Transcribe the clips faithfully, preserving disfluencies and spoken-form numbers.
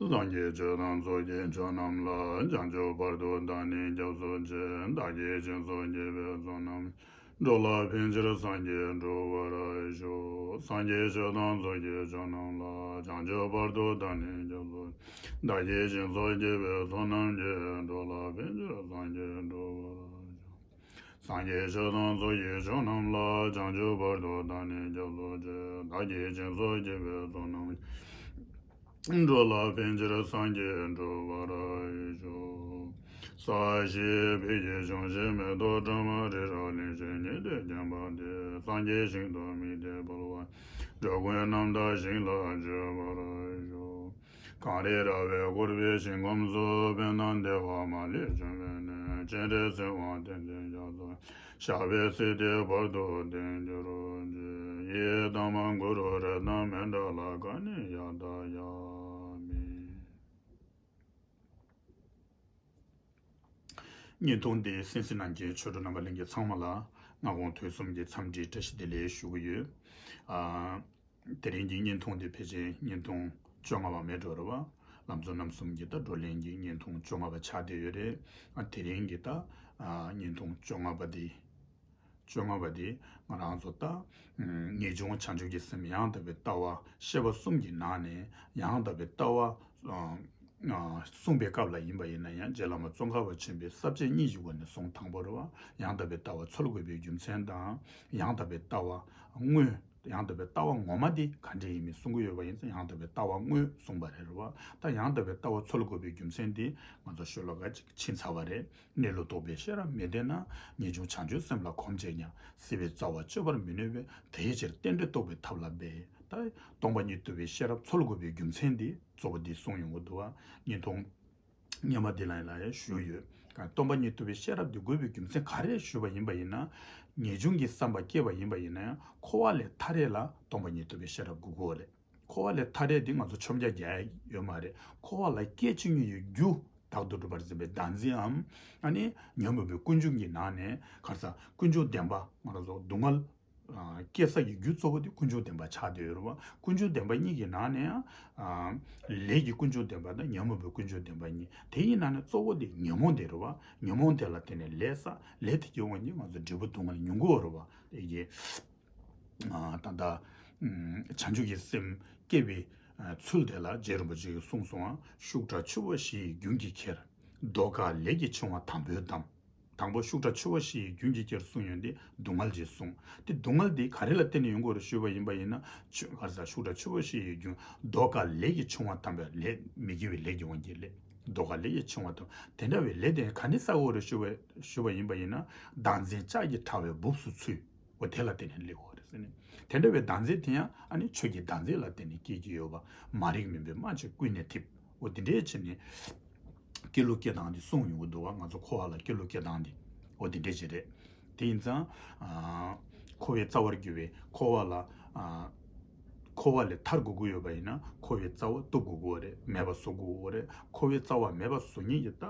སངས་རྒྱས་ཆོས་དང་ཚོགས་ཀྱི་མཆོག་རྣམས་ལ། བྱང་ཆུབ་བར་དུ་བདག་ནི་སྐྱབས་སུ་མཆི། བདག་གིས་སྦྱིན་སོགས་བགྱིས་པའི་ཚོགས་རྣམས། འགྲོ་ལ་ཕན་ཕྱིར་སངས་རྒྱས་འགྲུབ་པར་ཤོག་སངས་རྒྱས་ཆོས་དང་ཚོགས་ཀྱི་མཆོག་རྣམས་ལ། བྱང་ཆུབ་བར་དུ་བདག་ནི་སྐྱབས་སུ། བདག་གིས་སྦྱིན་སོགས་བགྱིས་པའི་ཚོགས་རྣམས་ཀྱིས། འགྲོ་ལ་ཕན་ཕྱིར་སངས་རྒྱས་འགྲུབ་པར་ཤོག་སངས་རྒྱས་ཆོས་དང་ཚོགས་ཀྱི་མཆོག་རྣམས་ལ། བྱང་ཆུབ་བར་དུ་བདག་ནི་སྐྱབས་སུ་མཆི། བདག་གིས་སྦྱིན་སོགས་བགྱིས་པའི་ཚོགས་རྣམས། འགྲོ་ལ་ཕན་ཕྱིར་སངས་རྒྱས་འགྲུབ་པར་ཤོག་ས་གཞི་བོད་ཀྱི་ལྗོངས་བཞི། མེ་ཏོག་ཀྲ་མ་རི་རབ་གླིང་བཞི། ཉི་ཟླས་བརྒྱན་པ་འདི། སངས་རྒྱས་ཞིང་དུ་དམིགས་ཏེ་འབུལ་བ། འགྲོ་ཀུན་རྣམ་དག་ཞིང་ལ་སྤྱོད་པར་ཤོག་གངས་རི་ར་བས་བསྐོར་བའི་ཞིང་ཁམས་སུ། དཔལ་ནཱ་དེ་བ་མ་ལུས་འབྱུང་བའི་གནས། སྤྱན་རས་གཟིགས་དབང་ཏེ་འཛིན་རྒྱ་མཚོ། ཞབས་པད་སྲིད་མཐའི་བར་དུ་བརྟན་གྱུར་ཅིག་ཡི་དམ་གུ་རུ་རཏྣ་མནྠ་ལ། ཀ་ཎི་ཡ་ཏ་ཡ་མི། བརྙན་ཐུང་འདི་གསན་གཟིགས་གནང་མཁན་ཆོས་གྲོགས་རྣམ་པ་ལྷན་རྒྱས་ཚང་མ་ལ་སྔ་དགོང་དུས་གསུམ་གྱི་འཚམས་འདྲི་བཀྲ་ཤིས་བདེ་ལེགས་ཞུ་གི་ཡོད། ཨ། དེ་རིང་གི་བརྙན་ཐུང་འདི་ཕལ་ཆེར་བརྙན་ཐུང་བཅོ་ལྔ་པ་མེད་འགྲོ་རེད་བ། ལམ་གཙོ་རྣམ་གསུམ་གྱི་ད་བགྲོ་གླེང་གི་བརྙན་ཐུང་བཅོ་ལྔ་པ་ཆགས་བསྡད་ཡོད་རེད། ཨ། དེ་རིང་གི་ད་ཨ། བརྙན་ཐུང་བཅོ་ལྔ་པ་འདི། བཅོ་ལྔ་པ་འདི་ང་རང་ཚོ་ད་ངེས་འབྱུང་བྱང་ཆུབ་ཀྱི་སེམས་ཡང་དག་པའི་ལྟ་བ་བཤད་པ་གསུམ་གྱི་ནང་ནས་ཡང་དག་པའི་ལྟ་བ་ཨ། ཨ། གསུངས་པའི་སྐབས་ལ་ཡིན་པ་ཡིན་ན་ཡང་རྗེ་བླ་མ་ཙོང་ཁ་པ་ཆེན་པོས་ས་བཅད་གཉིས་ཀྱི་སྒོ་ནས་གསུངས། དང་པོ་རེད་བ། ཡང་དག་པའི་ལྟ་བ་འཚོལ་དགོས་པའི་རྒྱུ་མཚན་དང་། ཡང་དག་པའི་ལྟ་བ་དངོས། ཡང་དག་པའི་ལྟ་བ་ངོ་མ་དེ་ག་འདྲ་ཡིན་མིན་གསུང་གི་ཡོད་པ་ཡིན་ཙང་། ཡང་དག་པའི་ལྟ་བ་དངོས་གསུངས་པ་རེད་རེད་བ། ད་ཡང་དག་པའི་ལྟ་བ་འཚོལ་དགོས་པའི་རྒྱུ་མཚན་དེ་ང་ཚོ་ཤོ་ལོ་ཀ་གཅིག་ཕྱིན་ཚར་བ་རེད། གནས་ལུགས་རྟོགས་པའི་ཤེས་རབ་མི་ལྡན་ན། ངེས་འབྱུང་བྱང་ཆུབ་སེམས་ལ་གོམས་བྱས་ཀྱང་། སྲིད་པའི་རྩ་བ་གཅོད་པར་མི་ནུས་པས། དེའི་ཕྱིར་རྟེན་འབྲེལ་རྟོགས་པའི་ཐབས་ལ་འབད། ད་སྟོང་པ་ཉིད་རྟོགས་པའི་ཤེས་རབ་འཚོལ་དགོས་པའི་རྒྱུ་མཚན་འདི་གཙོ་བོ་འདི་གསུངས་ཡོང་གི་འདུག་བ། བརྙན་ཐུང་སྔོན་མ་འདི་ལ་ཡང་ཞུས་ཡོད། སྟོང་པ་ཉིད་རྟོགས་པའི་ཤེས་རབ་འདི་དགོས་པའི་རྒྱུ་མཚན་ག་རེ་ཞུས་པ་ཡིན་པ་ཡིན་ན། ངེས་འབྱུང་གི་བསམ་པ་སྐྱེས་པ་ཡིན་པ་ཡིན་ན་ཡང་། འཁོར་བ་ལས་ཐར་ཡས་ལ་སྟོང་པ་ཉིད་རྟོགས་པའི་ཤེས་རབ་དགོས་ཀྱི་ཡོད་རེད། འཁོར་བ་ལས་ཐར་ཡས་འདི་ང་ཚོ་འཆོམ་རྒྱག་རྒྱག་ཡས་ཡོད་མ་རེད། འཁོར་བ་ལ་སྐྱེ་བཅུག་མཁན་གྱི་རྒྱུ་བདག་ཏུ་གྲུབ་པར་འཛིན་པའི་བདག་འཛིན་འམ། ཨ་ནི་ཉོན་མོངས་པའི་ཀུན་འབྱུང་གི་ནང་ནས་ག་རེ་ཟ། ཀུན་འབྱུང་བདེན་པ། ང་རང་ཚོ་སྡུག་བསྔལ་ཨ། སྐྱེ་ས་ཀྱི་རྒྱུ་གཙོ་བོ་དེ་ཀུན་འབྱུང་བདེན་པ་ཆགས་བསྡད་ཡོད་རེད་བ། ཀུན་འབྱུང་བདེན་པ་གཉིས་ཀྱི་ནང་ནས་ཡང་། ཨ། ལས་ཀྱི་ཀུན་འབྱུང་བདེན་པ་དང་ཉོན་མོངས་པའི་ཀུན་འབྱུང་བདེན་པ་གཉིས། དེ་ཡི་ནང་ནས་གཙོ་བོ་དེ་ཉོན་མོངས་དེ་རེད་བ། ཉོན་མོངས་དེ་ལ་བརྟེན་ནས་ལས་བསགས། ལས་དེ་གི་དབང་གིས་ང་ཚོ་འབྲས་བུ་སྡུག་བསྔལ་མྱོང་གི་ཡོད་རེད་བ། དེ་གི་ཨ། ད་ལྟ་ཨ། བྱང་ཆུབ་ཀྱི་སེམས་སྐྱེ་བའི་ཨ། ཚུལ་དེ་ལ་རྗེ་རིན་པོ་ཆེ་གིས་གསུངས་སོང་ང་། ཤུགས་དྲག་ཆུ་བོ་བཞི་ཡི་རྒྱུན་གྱིས་ཁྱེར། མདོ་འགག་ལས་ཀྱི་འཆིང་བ་དམ་པོས་བསྡམས། དང་པོ་ཤུགས་དྲག་ཆུ་བོ་བཞི་ཡི་རྒྱུན་གྱིས་ཁྱེར་གསུངས་ཡོང་དུས་སྡུག་བསྔལ་ཅིག་གསུངས། དེ་སྡུག་བསྔལ་དེ་ག་རེ་ལ་བརྟེན་ནས་ཡོང་གི་ཡོད་རེད་ཞུས་པ་ཡིན་པ་ཡིན་ན། ཆུ། ག་རེ་ཟ། ཤུགས་དྲག་ཆུ་བོ་བཞི་ཡི་རྒྱུན། མདོ་འགག་ལས་ཀྱི་འཆིང་བ་དམ་པོས། ལས། མི་དགེ་བའི་ལས་ཀྱི་དབང་གིས་ལས། མདོ་འགག་ལས་ཀྱི་འཆིང་བ་དམ། དེ་འདྲ་བའི་ལས་དེ་ག་ནས་བསགས་ཀྱི་ཡོད་རེད་ཞུས་པ། ཞུས་པ་ཡིན་པ་ཡིན་ན། བདག་འཛིན་ལྕགས་ཀྱི་ཕྲ་བའི་སྦུབས་སུ་ཚུད། འོ་དེ་ལ་བརྟེན་ནས་སླེབས་ཡོད་རེད་ཟེར་ནས། དེ་འདྲ་བའི་བདག་འཛིན་དེ་ཡང་ཨ་ནི་ཆོས་ཀྱི་བདག་འཛིན་ལ་བརྟེན་ནས་སྐྱེ་གི་ཡོད་པ། མ་རིག་མུན་པའི་རྨ་བྱས་ཀུན་ནས་འཐིབས། འོ་དེ་འདྲའི་ཆ་ནས་སྐྱེ་ལུགས་སྐྱེ་སྟངས་འདི་གསུངས་ཡོང་གི་འདུག་བ། ང་ཚོ་འཁོར་བ་ལ་སྐྱེ་ལུགས་སྐྱེ་སྟངས་འདི། འོ་དེ་འདྲའི་ཅིག་རེད། དེ་ཡིན་ཙང་། ཨ། འཁོར་བའི་རྩ་བར་གྱུར་པའི་འཁོར་བ་ལ། ཨ། འཁོར་བ་ལས་ཐར་དགོས་ཀྱི་ཡོད་པ་ཡིན་ན། འཁོར་བའི་རྩ་བ་གཏུབ་དགོས་ཀྱི་ཡོད་རེད། མེད་པ་བཟོ་དགོས་ཀྱི་ཡོད་རེད། འཁོར་བའི་རྩ་བ་མེད་པ་བཟོ་མཁན་གྱི་ད།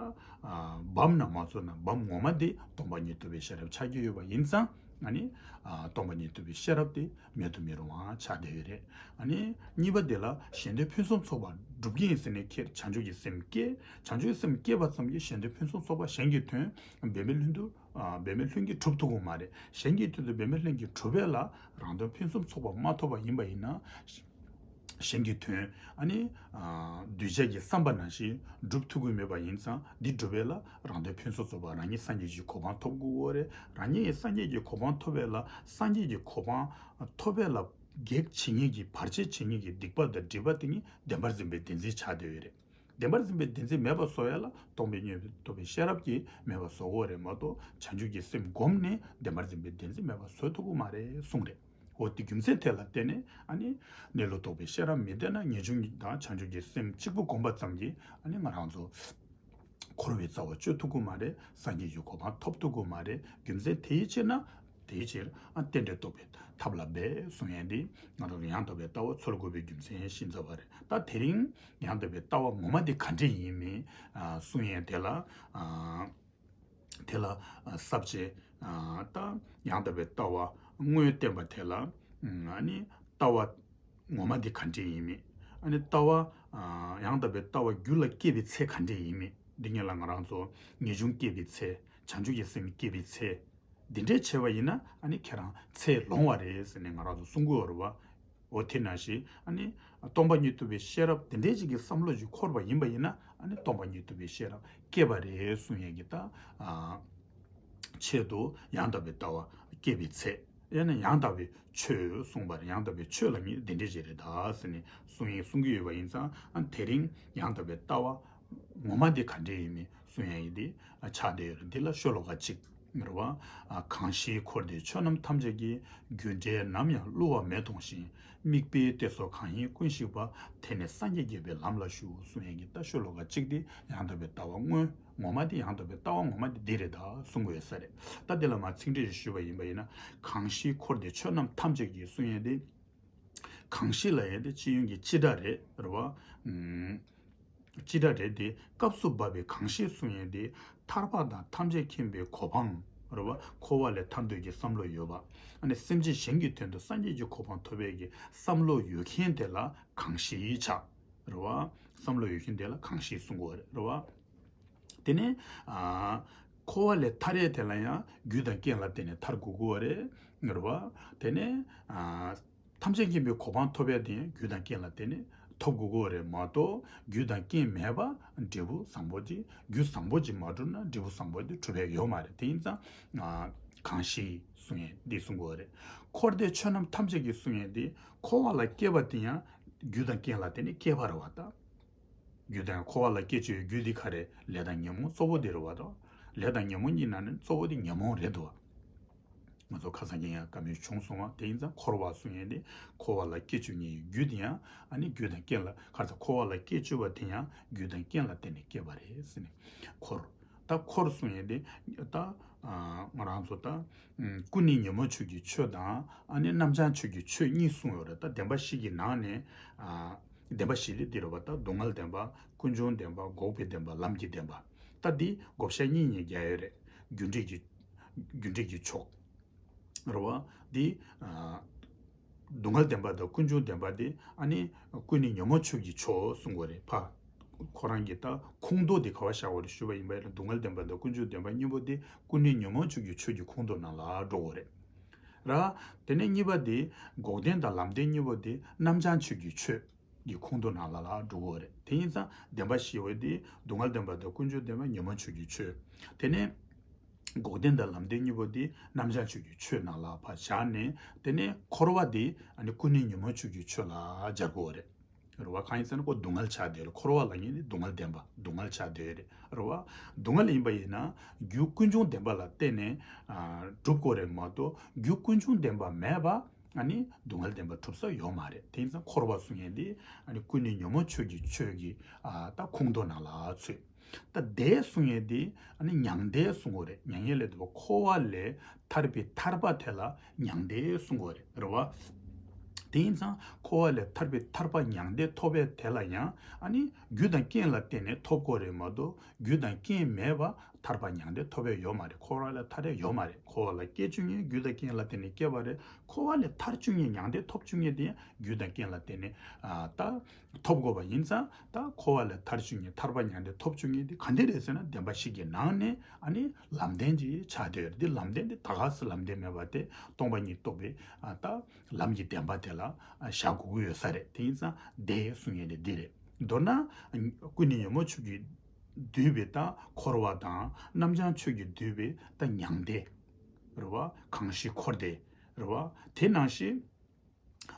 ཨ། བམ་ནང་མ་བཙུགས་ན། བམ་ངོ་མ་དེ་སྟོང་པ་ཉིད་རྟོགས་པའི་ཤེས་རབ་ཆགས་ཀྱི་ཡོད་པ་ཡིན་ཙང་། ཨ་ནི། ཨ། སྟོང་པ་ཉིད་རྟོགས་པའི་ཤེས་རབ་དེ་མེད་དུ་མི་རུང་བ་ཆགས་བསྡད་ཡོད་རེད། ཨ་ནི་གཉིས་པ་དེ་ལ་གཞན་དོན་ཕུན་སུམ་ཚོགས་པ་སྒྲུབ་ཀྱི་ཡིན་ཟེར་ནས་ཁྱེད་བྱང་ཆུབ་ཀྱི་སེམས་བསྐྱེད། བྱང་ཆུབ་ཀྱི་སེམས་བསྐྱེད་པ་ཙམ་གྱིས་གཞན་དོན་ཕུན་སུམ་ཚོགས་པ་གཞན་གྱི་དོན། འབད་མེད་ལྷུན་དུ། ཨ། འབད་མེད་ལྷུན་གྱིས་གྲུབ་ཐུབ་ཀྱི་མ་རེད། གཞན་གྱི་དོན་དུ་འབད་མེད་ལྷུན་གྱིས་གྲུབ་པ་ལ་རང་དོན་ཕུན་སུམ་ཚོགས་པ་མ་ཐོབ་པ་ཡིན་པ་ཡིན་ན། གཞན་གྱི་དོན། ཨ་ནི། ཨ། གདུལ་བྱ་གི་བསམ་པ་ནང་བཞིན་སྒྲུབ་ཐུབ་ཀྱི་མེད་པ་ཡིན་ཙང་། འདི་སྒྲུབ་པ་ལ་རང་དོན་ཕུན་སུམ་ཚོགས་པ། རང་ཉིད་སངས་རྒྱས་ཀྱི་གོ་འཕང་ཐོབ་དགོས་ཀྱི་ཡོད་རེད། རང་ཉིད་སངས་རྒྱས་ཀྱི་གོ་འཕང་ཐོབ་པ་ལ། སངས་རྒྱས་ཀྱི་གོ་འཕང་ཐོབ་པ་ལ་གེགས་བྱེད་མཁན་གྱི། བར་ཆད་བྱེད་མཁན་གྱི་སྡིག་པ་དང་སྒྲིབ་པ་དེ་ཉིད་བདེན་པར་འཛིན་པའི་བདེན་འཛིན་ཆགས་བསྡད་ཡོད་རེད། བདེན་པར་འཛིན་པའི་བདེན་འཛིན་མེད་པར་བཟོ་ཡ་ལ་སྟོང་པ་ཉིད་རྟོགས་པའི་ཤེས་རབ་ཀྱིས་མེད་པར་བཟོ་དགོས་རེད་མ་གཏོགས། བྱང་ཆུབ་ཀྱི་སེམས་བསྒོམས་ནས་བདེན་པར་འཛིན་པའི་བདེན་འཛིན་མེད་པར་བཟོ་ཐུབ་ཀྱི་མ་རེད་གསུངས་རེད། འོ་དེ་རྒྱུ་མཚན་དེ་ལ་བརྟེན་ནས། ཨ་ནི་གནས་ལུགས་རྟོགས་པའི་ཤེས་རབ་མི་ལྡན་ན། ངེས་འབྱུང་དང་བྱང་ཆུབ་ཀྱི་སེམས་གཅིག་པུ་བསྒོམས་པ་ཙམ་གྱིས། ཨ་ནི་ང་རང་ཚོ་འཁོར་བའི་རྩ་བ་གཅོད་ཐུབ་ཀྱི་མ་རེད། སངས་རྒྱས་ཀྱི་གོ་འཕང་ཐོབ་ཐུབ་ཀྱི་མ་རེད། རྒྱུ་མཚན་དེའི་ཕྱིར་ན། དེའི་ཕྱིར། ཨ། རྟེན་འབྲེལ་རྟོགས་པའི་ཐབས་ལ་འབད་གསུང་ཡས་འདི། ང་རང་ཚོ་ཡང་དག་པའི་ལྟ་བ་འཚོལ་དགོས་པའི་རྒྱུ་མཚན་ཤེས་ཚར་བ་རེད། ད་དེ་རིང་ཡང་དག་པའི་ལྟ་བ་ངོ་མ་དེ་ག་འདྲས་ཡིན་མིན། ཨ། གསུང་ཡས་དེ་ལ། ཨ། དེ་ལ། ཨ། ས་བཅད། ཨ། ད་ཡང་དག་པའི་ལྟ་བ་དངོས་བསྟན་པ་དེ་ལ། ཨ་ནི་ལྟ་བ་ངོ་མ་དེ་ག་འདྲས་ཡིན་མིན། ཨ་ནི་ལྟ་བ་ཨ་ཡང་དག་པའི་ལྟ་བ་རྒྱུད་ལ་སྐྱེས་པའི་ཚེ་ག་འདྲས་ཡིན་མིན། འདི་ཉིད་ལ་ང་རང་ཚོ་ངེས་འབྱུང་སྐྱེས་པའི་ཚེ། བྱང་ཆུབ་ཀྱི་སེམས་སྐྱེས་པའི་ཚེ། འདི་འདྲས་བྱས་པ་ཡིན་ན་ཨ་ནི་ཁྱེད་རང་ཚེ་ལོངས་པ་རེད་ཟེར་ནས་ང་རང་ཚོ་གསུང་གི་ཡོད་རེད་བ། འོ་དེ་ནང་བཞིན་ཨ་ནི་སྟོང་པ་ཉིད་རྟོགས་པའི་ཤེས་རབ་དེ་འདྲའི་ཅིག་གི་བསམ་བློ་ཞིག་འཁོར་བ་ཡིན་པ་ཡིན་ན་ཨ་ནི་སྟོང་པ་ཉིད་རྟོགས་པའི་ཤེས་རབ་སྐྱེས་པ་རེད་གསུང་ཡས་ཀྱི་ད་ཨ་ཆེད་དུ་ཡང་དག་པའི་ལྟ་བ་སྐྱེས་པའི་ཚེ། ཡང་ན་ཡང་དག་པའི་ཆོས་གསུངས་པ་རེད། ཡང་དག་པའི་ཆོས་ལ་ངས་འདི་འདྲའི་ཞིག་རེད་ད་ཟེར་ནས་གསུང་ཡས་གསུང་གི་ཡོད་པ་ཡིན་ཙང་ཨ་དེ་རིང་ཡང་དག་པའི་ལྟ་བ་ངོ་མ་དེ་ག་འདྲས་ཡིན་མིན་གསུང་ཡས་ཀྱི་དེ་ཆགས་བསྡད་ཡོད་རེད། འདི་ལ་ཤོ་ལོ་ཀ་གཅིག་རེད་བ། གང་ཞིག་འཁོར་འདས་ཆོས་རྣམས་ཐམས་ཅད་ཀྱི། རྒྱུ་འབྲས་ནམ་ཡང་བསླུ་བ་མེད་མཐོང་ཞིང་། དམིགས་པའི་གཏད་སོ་གང་ཡིན་ཀུན་ཞིག་པ། དེ་ནི་སངས་རྒྱས་རྒྱས་པའི་ལམ་ལ་ཞུགས་གསུང་ཡས་ཀྱི་ད་ཤོ་ལོ་ཀ་གཅིག་དེ་ཡང་དག་པའི་ལྟ་བ་དངོས་ངོ་མ་དེ་ཡང་དག་པའི་ལྟ་བ་ངོ་མ་དེ་འདི་རེད་ད་གསུང་གི་ཡོད་ས་རེད། ད་དེ་ལ་མ་ཚིག་འགྲེལ་ཞིག་ཞུས་པ་ཡིན་པ་ཡིན་ན་གང་ཞིག་འཁོར་འདས་ཆོས་རྣམས་ཐམས་ཅད་ཀྱི་གསུང་ཡས་དེ། གང་ཞིག་ལ་ཡང་དེ་སྤྱི་ཡོངས་ཀྱི་སྤྱི་སྒྲ་རེད་རེད་བ། སྤྱི་སྒྲ་རེད་དེ་སྐབས་སུ་བབ་པའི་གང་ཞིག་གསུང་ཡས་དེ་ཐར་པ་དང་ཐམས་ཅད་མཁྱེན་པའི་གོ་འཕང་རེད་བ། འཁོར་བ་ལས་ཐར་འདོད་ཀྱི་བསམ་བློ་ཡོད་པ། ཨ་ནི་སེམས་ཅན་གཞན་གྱི་དོན་དུ་སངས་རྒྱས་ཀྱི་གོ་འཕང་ཐོབ་པའི་གི་བསམ་བློ་ཡོད་མཁན་དེ་ལ་གང་ཞིག་ཆགས་རེད་བ། བསམ་བློ་ཡོད་མཁན་དེ་ལ་གང་ཞིག་གསུང་དགོས་རེད་རེད་བ། དེ་ནས་ཨ་འཁོར་བ་ལས་ཐར་ཡས་དེ་ལ་ཡང་རྒྱུ་དང་རྐྱེན་ལ་བརྟེན་ནས་ཐར་དགོས་ཀྱི་ཡོད་རེད་རེད་བ། དེ་ནས་ཨ་ཐམས་ཅད་མཁྱེན་པའི་གོ་འཕང་ཐོབ་ཡས་དེ་ཡང་རྒྱུ་དང་རྐྱེན་ལ་བརྟེན་ནས་ཐོབ་དགོས་ཀྱི་ཡོད་རེད་མ་གཏོགས་རྒྱུ་དང་རྐྱེན་མེད་པ་འབྲས་བུ་བཟང་པོ་ཅིག་རྒྱུ་བཟང་པོ་ཅིག་མ་གྲུབ་ན་འབྲས་བུ་བཟང་པོ་དེ་གྲུབ་ཡས་ཡོད་མ་རེད། དེ་ཡིན་ཙང་ཨ་གང་ཞིག་གསུང་ཡས་འདི་གསུང་དགོས་རེད། འཁོར་འདས་ཆོས་རྣམས་ཐམས་ཅད་ཀྱི་གསུང་ཡས་འདི་འཁོར་བ་ལ་སྐྱེས་པ་དེ་ཡང་རྒྱུ་དང་རྐྱེན་ལ་བརྟེན་ནས་སྐྱེས་པ་རེད་བ་ད། རྒྱུ་དང་འཁོར་བ་ལ་སྐྱེ་བཅུག་རྒྱུ་འདི་ག་རེ་ལས་དང་ཉོན་མོངས་གཙོ་བོ་འདི་རེད་བ་དོ། ལས་དང་ཉོན་མོངས་གཉིས་ནང་ནས་གཙོ་བོ་འདི་ཉོན་མོངས་རེད་དོ། ང་ཚོ་ཁ་སང་རྐྱང་ཡང་བཀའ་མོལ་བྱུང་སོང་བ་དེ་ཡིན་ཙང་འཁོར་བ་གསུང་ཡས་འདི་འཁོར་བ་ལ་སྐྱེ་བཅུག་ཉེན་རྒྱུ་འདི་ཡང་ཨ་ནི་རྒྱུ་དང་རྐྱེན་ལ་ག་རེ་ཟེར་འཁོར་བ་ལ་སྐྱེ་བཅུག་པ་དེ་ཡང་རྒྱུ་དང་རྐྱེན་ལ་བརྟེན་ནས་སྐྱེས་པ་རེད་ཟེར་ནས་འཁོར། ད་འཁོར་གསུང་ཡས་འདི་ད་ང་རང་ཚོ་ད་ཀུན་ནས་ཉོན་མོངས་ཆོས་ཀྱི་ཆོས་དང་ཨ་ནི་རྣམ་བྱང་ཆོས་ཀྱི་ཆོས་གཉིས་གསུངས་ཡོད་རེད། ད་བདེན་པ་བཞི་གི་ནང་ནས་བདེན་པ་བཞི་ལས་འདི་རེད་བ། ད་སྡུག་བསྔལ་བདེན་པ། ཀུན་འབྱུང་བདེན་པ། འགོག་པའི་བདེན་པ། ལམ་གྱི་བདེན་པ། ད་འདི་བགོ་བཤའ་གཉིས་གཉིས་རྒྱག་ཡོད་རེད། རྒྱུ་འབྲས་ཀྱི་རྒྱུ་འབྲས་ཀྱི་ཕྱོགས་རེད་བ། འདི་སྡུག་བསྔལ་བདེན་པ་དང་ཀུན་འབྱུང་བདེན་པ་འདི་ཨ་ནི་ཀུན་ནས་ཉོན་མོངས་ཆོས་ཀྱི་ཕྱོགས་གསུང་དགོས་རེད་ཕ། ཁོ་རང་གི་ད་ཁུངས་གཏོགས་དེ་ག་བ་བཞག་དགོས་རེད་ཞུས་པ་ཡིན་པ་ཡིན་ན་སྡུག་བསྔལ་བདེན་པ་དང་ཀུན་འབྱུང་བདེན་པ་གཉིས་པོ་དེ་ཀུན་ནས་ཉོན་མོངས་ཆོས་ཀྱི་ཆོས་ཀྱི་ཁུངས་གཏོགས་ནང་ལ་འགྲོ་དགོས་རེད། ར། དེ་ནས་གཉིས་པ་དེ་འགོག་བདེན་དང་ལམ་བདེན་གཉིས་པོ་དེ་རྣམ་བྱང་ཆོས་ཀྱི་ཆོས་ཀྱི་ཁུངས་གཏོགས་ནང་ལ་ལ་འགྲོ་དགོས་རེད། དེ་ཡིན་ཙང་བདེན་པ་བཞི་བོ་དེ་སྡུག་བསྔལ་བདེན་པ་དང་ཀུན་འབྱུང་བདེན་པ་ཉོན་མོངས་ཆོས་ཀྱི་ཆོས། དེ་ནས་འགོག་བདེན་དང་ལམ་བདེན་གཉིས་པོ་དེ་རྣམ་བྱང་ཆོས་ཀྱི་ཆོས་ནང་ལ་ཕར་བཞག་ནས་དེ་ནས་འཁོར་བ་དེ་ཨ་ནི་ཀུན་ནས་ཉོན་མོངས་ཆོས་ཀྱི་ཆོས་ལ་སྦྱར་དགོས་རེད། རེད་བ། གང་ཡིན་ཟེར་ན་ཁོ་སྡུག་བསྔལ་ཆགས་བསྡད་ཡོད་རེད། འཁོར་བ་ལ་ཉེ་ནས་སྡུག་བསྔལ་བདེན་པ་སྡུག་བསྔལ་ཆགས་བསྡད་ཡོད་རེད། རེད་བ། སྡུག་བསྔལ་ཡིན་པ་ཡིན་ན་རྒྱུ་ཀུན་འབྱུང་བདེན་པ་ལ་བརྟེན་ནས་ཨ་སྒྲུབ་དགོས་རེད་མ་གཏོགས་རྒྱུ་ཀུན་འབྱུང་བདེན་པ་མེད་པ་ཨ་ནི་སྡུག་བསྔལ་བདེན་པ་གྲུབ་ས་ཡོད་མ་རེད། དེ་ཡིན་ཙང་འཁོར་བ་གསུང་ཡས་འདི་ཨ་ནི་ཀུན་ནས་ཉོན་མོངས་ཆོས་ཀྱི་ཆོས་ཀྱི་ཨ་ད་ཁུངས་གཏོགས་ནང་ལ་ཚུད། ད་བདེ་གསུང་ཡས་འདི་ཨ་ནི་མྱང་འདས་གསུང་གི་རེད། མྱང་ཡས་ལས་འདས་པ་འཁོར་བ་ལས་ཐར་པའི་ཐར་པ་དེ་ལ་མྱང་འདས་གསུང་གི་རེད། རེད་བ། དེ་ཡིན་ཙང་འཁོར་བ་ལས་ཐར་པའི་ཐར་པ་མྱང་འདས་ཐོབ་པའི་དེ་ལ་ཡང་ཨ་ནི་རྒྱུ་དང་རྐྱེན་ལ་བརྟེན་ནས་ཐོབ་དགོས་རེད་མ་གཏོགས་རྒྱུ་དང་རྐྱེན་མེད་པ་ཐར་པ་མྱང་འདས་ཐོབ་ཡས་ཡོད་མ་རེད། འཁོར་བ་ལས་ཐར་ཡས་ཡོད་མ་རེད། འཁོར་བ་ལ་སྐྱེ་བཅུག་མཁན་རྒྱུ་དང་རྐྱེན་ལ་བརྟེན་ནས་སྐྱེ་བ་རེད། འཁོར་བ་ལས་ཐར་བཅུག་མཁན་མྱང་འདས་ཐོབ་བཅུག་མཁན་དེ་ཡང་རྒྱུ་དང་རྐྱེན་ལ་བརྟེན་ནས་ཨ་ད་ཐོབ་དགོས་པ་ཡིན་ཙང་ད་འཁོར་བ་ལས་ཐར་བཅུག་མཁན་ཐར་པ་མྱང་འདས་ཐོབ་བཅུག་མཁན་དེ་ག་འདྲ་རེད་ཟེར་ན་བདེན་པ་བཞི་གི་ནང་ནས་ཨ་ནི་ལམ་བདེན་གྱི་ཆ་དེ་ཡོད་རེད། འདི་ལམ་བདེན་དེ་ད་ག་སེ་ལམ་བདེན་མེད་པ་དེ་སྟོང་པ་ཉིད་རྟོགས་པའི་ཨ་ད་ལམ་གྱི་བདེན་པ་དེ་ལ་ཨ་བཞག་དགོས་ཀྱི་ཡོད་ས་རེད། དེ་ཡིན་ཙང་བདེ་གསུང་ཡས་དེ་འདི་རེད། མདོར་ན་ཀུན་ནས་ཉོན་མོངས་ཆོས་ཀྱིས་བསྡུས་པའི་ད་འཁོར་བ་དང་རྣམ་བྱང་ཆོས་ཀྱིས་བསྡུས་པའི་ད་མྱང་འདས་རེད་བ། གང་ཞིག་འཁོར་འདས་རེད་བ། དེ་ནང་བཞིན་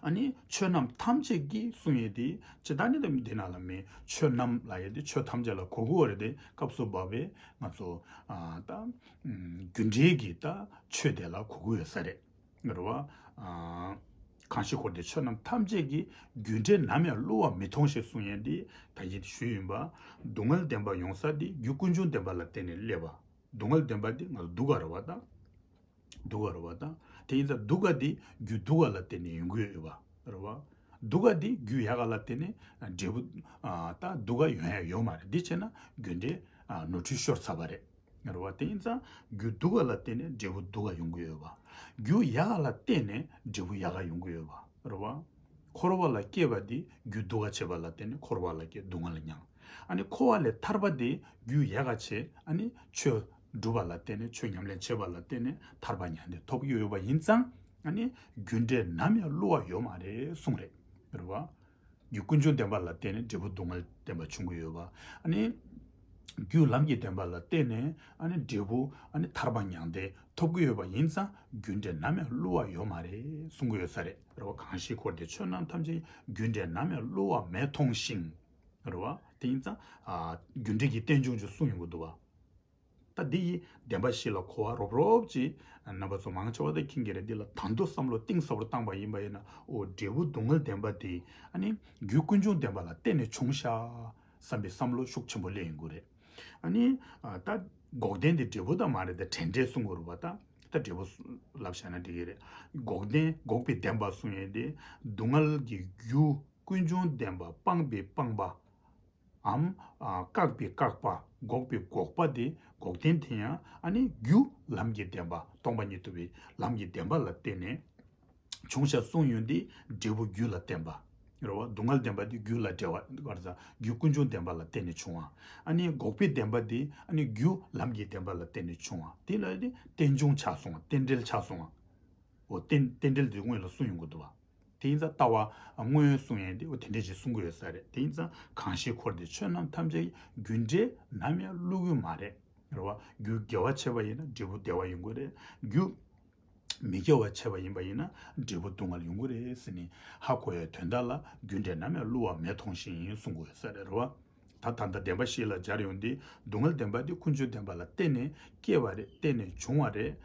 ཨ་ནི་ཆོས་རྣམས་ཐམས་ཅད་ཀྱི་གསུང་ཡས་དེ་ཇི་ལྟར་ནི་དེ་འདི་ནང་ལ་མེད། ཆོས་རྣམས་ལབ་ཡས་དེ་ཆོས་ཐམས་ཅད་ལ་གོ་དགོས་རེད། དེ་སྐབས་སུ་བབ་པའི་ང་ཚོ་ཨ་ད་རྒྱུ་འབྲས་ཀྱི་ད་ཆོས་དེ་ལ་གོ་དགོས་ཡོད་ས་རེད། རེད་བ། ཨ་གང་ཞིག་འཁོར་འདས་ཆོས་རྣམས་ཐམས་ཅད་ཀྱི། རྒྱུ་འབྲས་ནམ་ཡང་བསླུ་བ་མི་མཐོང་ཞེས་གསུང་ཡས་འདི་ད་གིན་ཞུས་ཡིན་པ། སྡུག་བསྔལ་བདེན་པ་ཡོང་ས་འདི་རྒྱུ་ཀུན་འབྱུང་བདེན་པ་ལ་བརྟེན་ནས་སླེབས་པ། སྡུག་བསྔལ་བདེན་པ་འདི་ང་ཚོ་སྡུག་ག་རེད་བ་དང་། སྡུག་ག་རེད་བ་དང་། དེ་ཡིན་ཙང་སྡུག་ག་འདི་རྒྱུ་སྡུག་ག་ལ་བརྟེན་ནས་ཡོང་གི་ཡོད་པ་རེད་བ། སྡུག་ག་འདི་རྒྱུ་ཡག་ག་ལ་བརྟེན་ནས་འབྲས་བུ་ཨ་ད་སྡུག་ག་ཡོང་ཡ་ཡོད་མ་རེད། འདི་བྱས་ན་རྒྱུ་འབྲས་ཨ་ནོར་འཁྲུལ་ཤོར་ཚར་བ་རེད། རེད་བ། དེ་ཡིན་ཙང་རྒྱུ་སྡུག་ག་ལ་བརྟེན་ནས་འབྲས་བུ་སྡུག་ག་ཡོང་གི་ཡོད་པ། རྒྱུ་ཡག་ག་ལ་བརྟེན་ནས་འབྲས་བུ་ཡག་ག་ཡོང་གི་ཡོད་པ་རེད་བ། འཁོར་བ་ལ་སྐྱེས་པ་དེ་རྒྱུ་སྡུག་ག་བྱེད་པ་ལ་བརྟེན་ནས་འཁོར་བ་ལ་སྐྱེ་སྡུག་བསྔལ་མྱང་། ཨ་ནི་འཁོར་བ་ལས་ཐར་པ་དེ་རྒྱུ་ཡག་ག་བྱེད། ཨ་ནི་ཆོས་སྒྲུབ་པ་ལ་བརྟེན་ནས་ཆོས་ཉམས་ལེན་བྱེད་པ་ལ་བརྟེན་ནས་ཐར་པ་མྱང་འདས་ཐོབ་ཀྱི་ཡོད་པ་ཡིན་ཙང་། ཨ་ནི་རྒྱུ་འབྲས་ནམ་ཡང་བསླུ་བ་ཡོད་མ་རེད་གསུངས་རེད། རེད་བ། རྒྱུ་ཀུན་འབྱུང་བདེན་པ་ལ་བརྟེན་ནས་འབྲས་བུ་སྡུག་བསྔལ་བདེན་པ་བྱུང་གི་ཡོད་པ། ཨ་ནི་རྒྱུ་ལམ་གྱི་བདེན་པ་ལ་བརྟེན་ནས་ཨ་ནི་འབྲས་བུ་ཨ་ནི་ཐར་པ་མྱང་འདས་ཐོབ་ཀྱི་ཡོད་པ་ཡིན་ཙང་རྒྱུ་འབྲས་ནམ་ཡང་བསླུ་བ་ཡོད་མ་རེད་གསུང་གི་ཡོད་ས་རེད། རེད་བ། གང་ཞིག་འཁོར་འདས་ཆོས་རྣམས་ཐམས་ཅད་རྒྱུ་འབྲས་ནམ་ཡང་བསླུ་བ་མེད་མཐོང་ཞིང་། རེད་བ། དེ་ཡིན་ཙང་ཨ་རྒྱུ་འབྲས་ཀྱི་རྟེན་འབྱུང་ཅིག་གསུངས་ཡོང་གི་འདུག་བ། ད་འདི་ཡི་བདེན་པ་བཞི་ལ་གོ་བ་རོབ་རོབ་ཅིག་རྣམ་པ་ཚོ་མང་ཆེ་བ་ད་མཁྱེན་གྱི་རེད། འདི་ལ་ད་དུང་བསམ་བློ་གཏིང་ཟབ་པོར་བཏང་པ་ཡིན་པ་ཡིན་ན། ཨོ་འབྲས་བུ་སྡུག་བསྔལ་བདེན་པ་དེ་ཨ་ནི་རྒྱུ་ཀུན་འབྱུང་བདེན་པ་ལ་བརྟེན་ནས་བྱུང་ཤག་བསམ་པའི་བསམ་བློ་ཤུགས་ཆེན་པོ་སླེབས་ཡོང་གི་རེད། ཨ་ནི་ཨ་ད་འགོག་བདེན་དེ་འབྲས་བུ་ད་མ་རེད། ད་འབྲས་འབྲས་གསུང་གི་རེད་བ། ད་ད་འབྲས་བུ་ལབ་བཞག་ན་འགྲིག་གི་རེད། འགོག་བདེན་འགོག་པའི་བདེན་པ་གསུང་ཡས་དེ་སྡུག་བསྔལ་གྱི་རྒྱུ་ཀུན་འབྱུང་བདེན་པ་སྤངས་པའི་སྤངས་པ། འམ། ཨ། བཀག་པའི་བཀག་པ། འགོག་པའི་འགོག་པ་དེ་འགོག་བདེན་དེ་ཡང་ཨ་ནི་རྒྱུ་ལམ་གྱི་བདེན་པ། སྟོང་པ་ཉིད་རྟོགས་པའི་ལམ་གྱི་བདེན་པ་ལ་བརྟེན་ནས་བྱུང་ཤག་གསུངས་ཡོང་དུས་འབྲས་བུ་རྒྱུ་ལ་བརྟེན་པ། རེད་བ། སྡུག་བསྔལ་བདེན་པ་དེ་རྒྱུ་ལ་འབྲེལ་བ་ག་རེ་ཟ། རྒྱུ་ཀུན་འབྱུང་བདེན་པ་ལ་བརྟེན་ནས་བྱུང་བ། ཨ་ནི་འགོག་པའི་བདེན་པ་དེ་ཨ་ནི་རྒྱུ་ལམ་གྱི་བདེན་པ་ལ་བརྟེན་ནས་བྱུང་བ། དེ་ལ་དེ་རྟེན་འབྱུང་ཆགས་སོང་བ། རྟེན་འབྲེལ་ཆགས་སོང་བ། འོ་རྟེན་རྟེན་འབྲེལ་དེ་སྔོན་ལ་གསུངས་ཡོང་གི་འདུག་བ། དེ་ཡིན་ཙང་ལྟ་བ་སྔོན་གསུང་ཡས་དེ་འོ་དེ་འདྲས་ཅིག་གསུང་གི་ཡོད་ས་རེད། དེ་ཡིན་ཙང་གང་ཞིག་འཁོར་འདས་ཆོས་རྣམས་ཐམས་ཅད་ཀྱི་རྒྱུ་འབྲས་ནམ་ཡང་བསླུ་གི་མ་རེད། རེད་བ། རྒྱུ་དགེ་བ་བྱས་པ་ཡིན་ན་འབྲས་བུ་བདེ་བ་ཡོང་གི་རེད། རྒྱུ་མི་དགེ་བ་བྱས་པ་ཡིན་པ་ཡིན་ན་འབྲས་བུ་སྡུག་བསྔལ་ཡོང་གི་རེད་ཟེར་ནས་ཧ་གོ་ཡའི་དོན་དག་ལ་རྒྱུ་འབྲས་ནམ་ཡང་བསླུ་བ་མེད་མཐོང་ཞིང་གསུང་གི་ཡོད་ས་རེད། རེད་བ། ད་ད་ལྟ་བདེན་པ་བཞི་ལ་སྦྱར་ཡོང་དུས་སྡུག་བསྔལ་བདེན་པ་དེ་ཀུན་འབྱུང་བདེན་པ་ལ་བརྟེན་ནས་སྐྱེ་བ་རེད། བརྟེན་ནས་བྱུང་བ་རེད།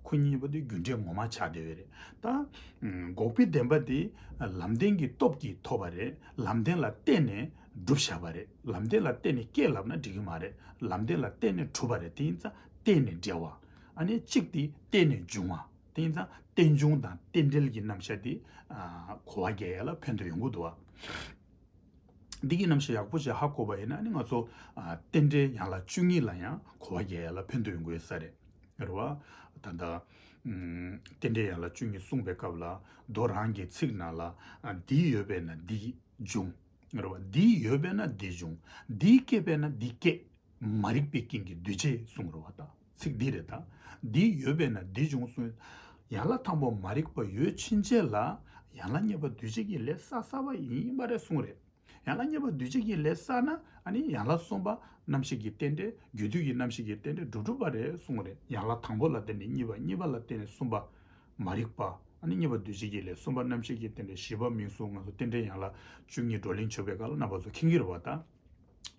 ཁོ་གཉིས་པོ་དེ་རྒྱུ་འབྲས་ངོ་མ་ཆགས་བསྡད་པ་རེད། ད་འགོག་པའི་བདེན་པ་དེ་ལམ་བདེན་གྱི་སྟོབས་ཀྱིས་ཐོབ་པ་རེད། ལམ་བདེན་ལ་བརྟེན་ནས་གྲུབ་བཞག་པ་རེད། ལམ་བདེན་ལ་བརྟེན་ནས་སྐྱེ་ལབ་ན་འགྲིག་གི་མ་རེད། ལམ་བདེན་ལ་བརྟེན་ནས་གྲུབ་པ་རེད། དེ་ཡིན་ཙང་བརྟེན་ནས་འབྲེལ་བ། ཨ་ནི་གཅིག་དེ་བརྟེན་ནས་འབྱུང་བ། དེ་ཡིན་ཙང་རྟེན་འབྱུང་དང་རྟེན་འབྲེལ་གྱི་རྣམ་གཞག་དེ་གོ་བ་རྒྱག་ཡ་ལ་ཕན་ཐོགས་ཡོང་གི་འདུག་བ། འདི་གི་རྣམ་གཞག་ཡག་པོ་ཞིག་ཧ་གོ་བ་ཡིན་ན་ནི་ང་ཚོ་ཨ་རྟེན་འབྲེལ་ཡན་ལག་བཅུ་གཉིས་ལ་ཡང་གོ་བ་རྒྱག་ཡ་ལ་ཕན་ཐོགས་ཡོང་གི་ཡོད་ས་རེད། རེད་བ། ད་ལྟ་ཨམ་རྟེན་འབྲེལ་ཡན་ལག་བཅུ་གཉིས་གསུངས་པའི་སྐབས་ལ་མདོ་རང་གི་ཚིག་ནང་ལ་ཨ་འདི་ཡོད་པས་ན་འདི་འབྱུང་། རེད་བ། འདི་ཡོད་པས་ན་འདི་འབྱུང་། འདི་སྐྱེས་པས་ན་འདི་སྐྱེ། མ་རིག་པའི་རྐྱེན་གྱིས་འདུས་བྱས་གསུངས་རེད་བ། ད་ཚིག་འདི་རེད། ད་འདི་ཡོད་པས་ན་འདི་འབྱུང་གསུངས། ཡན་ལག་དང་པོ་མ་རིག་པ་ཡོད་ཕྱིན་ཆད་ལ་ཡན་ལག་གཉིས་པ་འདུས་བྱས་ཀྱི་ལས་བསགས་བསགས་པ་ཡིན་པ་རེད་གསུངས་རེད། ཡན་ལག་གཉིས་པ་འདུས་བྱས་ཀྱི་ལས་བསགས་ན་ཨ་ནི་ཡན་ལག་གསུམ་པ་རྣམ་ཤེས་ཀྱི་རྟེན་འབྲེལ་རྒྱུ་དུས་ཀྱི་རྣམ་ཤེས་ཀྱི་རྟེན་འབྲེལ་གྲུབ་གྲུབ་པ་རེད་གསུངས་རེད། ཡན་ལག་དང་པོ་ལ་བརྟེན་ནས་གཉིས་པ། གཉིས་པ་ལ་བརྟེན་ནས་གསུམ་པ། མ་རིག་པ། ཨ་ནི་གཉིས་པ་འདུས་བྱས་ཀྱི་ལས། གསུམ་པ་རྣམ་ཤེས་ཀྱི་རྟེན་འབྲེལ། བཞི་པ་མིང་གསུམ། ང་ཚོ་རྟེན་འབྲེལ་ཡན་ལག་བཅུ་གཉིས་བགྲོ་གླེང་བྱེད་པའི་སྐབས་ལ་རྣམ་པ་ཚོ་མཁྱེན་གྱི་རེད་བ། ད་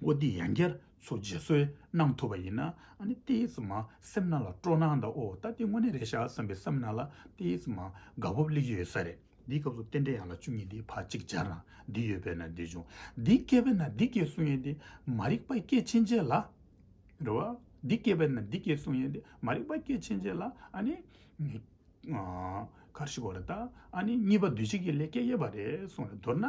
འོ་འདི་ཡང་བསྐྱར་ཚུར་རྗེས་སུ་གནང་ཐུབ་པ་ཡིན་ན་ཨ་ནི་ཏོག་ཙམ་མ་སེམས་ནང་ལ་སྤྲོ་སྣང་དང་། ཨོ་ད་འདི་དངོས་གནས་རེད་ཤག་བསམ་པའི་སེམས་ནང་ལ་ཏོག་ཙམ་མ་དགའ་སྤོབས་སླེབས་ཀྱི་ཡོད་ས་རེད། འདིའི་སྐབས་སུ་རྟེན་འབྲེལ་ཡན་ལག་བཅུ་གཉིས་འདི་ཕར་གཅིག་སྦྱར་ན། འདི་ཡོད་པས་ན་འདི་འབྱུང་། འདི་སྐྱེས་པས་ན་འདི་སྐྱེ་གསུང་ཡས་འདི་མ་རིག་པ་སྐྱེ་ཕྱིན་ཆད་ལ། རེད་བ། འདི་སྐྱེས་པས་ན་འདི་སྐྱེ་གསུང་ཡས་འདི་མ་རིག་པ་སྐྱེ་ཕྱིན་ཆད་ལ་ཨ་ནི། ཨ། ག་རེ་ཞིག་གོ་རེད། ད་ཨ་ནི་གཉིས་པ་འདུས་བྱས་ཀྱི་ལས་སྐྱེ་ཡོད་པ་རེད་གསུངས་རེད། མདོར་ན་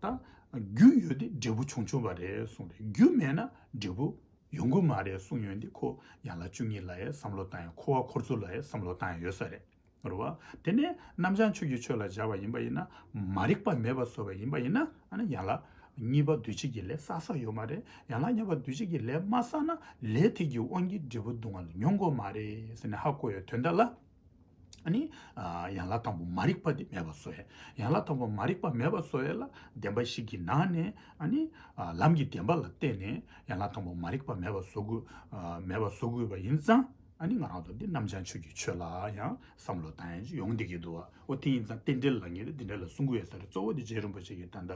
ད་རྒྱུ་ཡོད་དེ་འབྲས་བུ་བྱུང་བྱུང་བ་རེད་གསུངས་རེད། རྒྱུ་མེད་ན་འབྲས་བུ་ཡོང་གི་མ་རེད་གསུངས་ཡོད་འདི་ཁོ་ཡན་ལག་བཅུ་གཉིས་ལ་ཡང་བསམ་བློ་བཏང་ཡ། འཁོར་བ་འཁོར་ཚུལ་ལ་ཡང་བསམ་བློ་བཏང་ཡ་ཡོད་ས་རེད། རེད་བ། དེ་ནས་རྣམ་བྱང་ཆོས་ཀྱི་ཆོས་ལ་སྦྱར་བ་ཡིན་པ་ཡིན་ན། མ་རིག་པ་མེད་པ་བཟོ་བ་ཡིན་པ་ཡིན་ན་ཨ་ནི་ཡན་ལག་གཉིས་པ་འདུས་བྱས་ཀྱི་ལས་བསགས་བསགས་ཡོད་མ་རེད། ཡན་ལག་གཉིས་པ་འདུས་བྱས་ཀྱི་ལས་མ་བསགས་ན་ལས་དེ་གི་དབང་གིས་འབྲས་བུ་སྡུག་བསྔལ་མྱོང་དགོས་མ་རེད་ཟེར་ནས་ཧ་གོ་ཡའི་དོན་དག་ལ། ཨ་ནི་ཨ་ཡན་ལག་དང་པོ་མ་རིག་པ་དེ་མེད་པ་བཟོ་ཡ། ཡན་ལག་དང་པོ་མ་རིག་པ་མེད་པ་བཟོ་ཡ་ལ་བདེན་པ་བཞི་གི་ནང་ནས་ཨ་ནི་ཨ་ལམ་གྱི་བདེན་པ་ལ་བརྟེན་ནས་ཡན་ལག་དང་པོ་མ་རིག་པ་མེད་པ་བཟོ་དགོས། ཨ་མེད་པ་བཟོ་དགོས་པ་ཡིན་ཙང་ཨ་ནི་ང་རང་ཚོ་འདི་རྣམ་བྱང་ཆོས་ཀྱི་ཆོས་ལ་ཡང་བསམ་བློ་བཏང་ཡ་ཡོང་བསྡད་ཀྱི་འདུག་བ། འོ་དེ་ཡིན་ཙང་རྟེན་འབྲེལ་ལ་ངས་འདི་འདྲ་ལ་གསུང་གི་ཡོད་ས་རེད། གཙོ་བོ་དེ་རྗེ་རིན་པོ་ཆེ་གིས་ད་ལྟ་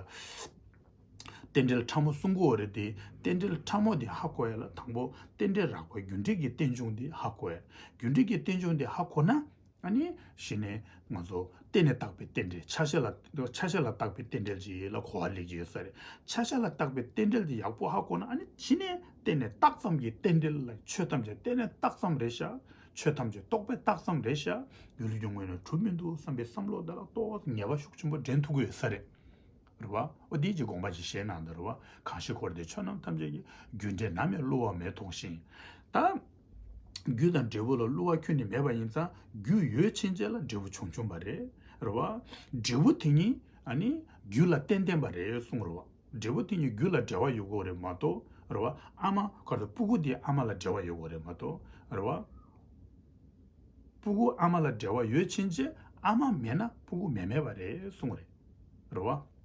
རྟེན་འབྲེལ་ཕྲ་མོ་གསུང་གི་ཡོད་རེད་དེ། རྟེན་འབྲེལ་ཕྲ་མོ་དེ་ཧ་གོ་ཡ་ལ་དང་པོ་རྟེན་འབྲེལ་རགས་པ་རྒྱུ་འབྲས་ཀྱི་རྟེན་འབྱུང་དེ་ཧ་གོ་ཡ། རྒྱུ་འབྲས་ཀྱི་རྟེན་འབྱུང་དེ་ཧ་གོ་ན་ཨ་ནི་གཞི་ནས་ང་ཚོ་རྟེན་ནས་བཏགས་པའི་རྟེན་འབྲེལ། ཆ་ཤས་ལ་ཆ་ཤས་ལ་བཏགས་པའི་རྟེན་འབྲེལ་ཅིག་ལ་གོ་བ་སླེབས་ཀྱི་ཡོད་ས་རེད། ཆ་ཤས་ལ་བཏགས་པའི་རྟེན་འབྲེལ་དེ་ཡག་པོ་ཧ་གོ་ན་ཨ་ནི་གཞི་ནས་རྟེན་ནས་བཏགས་ཙམ་གྱི་རྟེན་འབྲེལ་ལ་ཆོས་ཐམས་ཅད་རྟེན་ནས་བཏགས་ཙམ་རེད་ཤག་ཆོས་ཐམས་ཅད་རྟོག་པས་བཏགས་ཙམ་རེད་ཤག་ཡུལ་གྱི་ངོས་ནས་གྲུབ་མི་འདུག་བསམ་པའི་བསམ་བློ་དེ་ལ་རྟོགས་ངེས་པ་ཤུགས་ཆེན་པོ་འདྲེན་ཐུབ་ཀྱི་ཡོད་ས་རེད། རེད་བ། འོ་དེའི་ཅིག་དགོངས་པ་ཅིག་བཞེས་གནང་འདུག་རེད་བ། གང་ཞིག་འཁོར་འདས་ཆོས་རྣམས་ཐམས་ཅད་ཀྱི་རྒྱུ་འབྲས་ནམ་ཡང་བསླུ་བ་མེད་མཐོང་ཞིང་། ད་རྒྱུ་དང་འབྲས་བུ་ལ་བསླུ་བ་ཁྱོན་ནས་མེད་པ་ཡིན་ཙང་རྒྱུ་ཡོད་ཕྱིན་ཆད་ལ་འབྲས་བུ་བྱུང་བྱུང་བ་རེད། རེད་བ། འབྲས་བུ་དེ་ཉིད་ ཨ་ནི་རྒྱུ་ལ་བརྟེན་བརྟེན་པ་རེད་གསུངས་རེད་བ། འབྲས་བུ་དེ་གཉིས་རྒྱུ་ལ་འབྲེལ་བ་ཡོད་དགོས་རེད་མ་གཏོགས་རེད་བ། ཨ་མ་ག་རེ་ཕྲུ་གུ་དེ་ཨ་མ་ལ་འབྲེལ་བ་ཡོད་དགོས་རེད་མ་གཏོགས་རེད་བ། ཕྲུ་གུ་ཨ་མ་ལ་འབྲེལ་བ་ཡོད་ཕྱིན་ཆད་ཨ་མ་མེད་ན་ཕྲུ་གུ་མེད་མེད་པ་རེད་གསུངས་རེད། རེད་བ།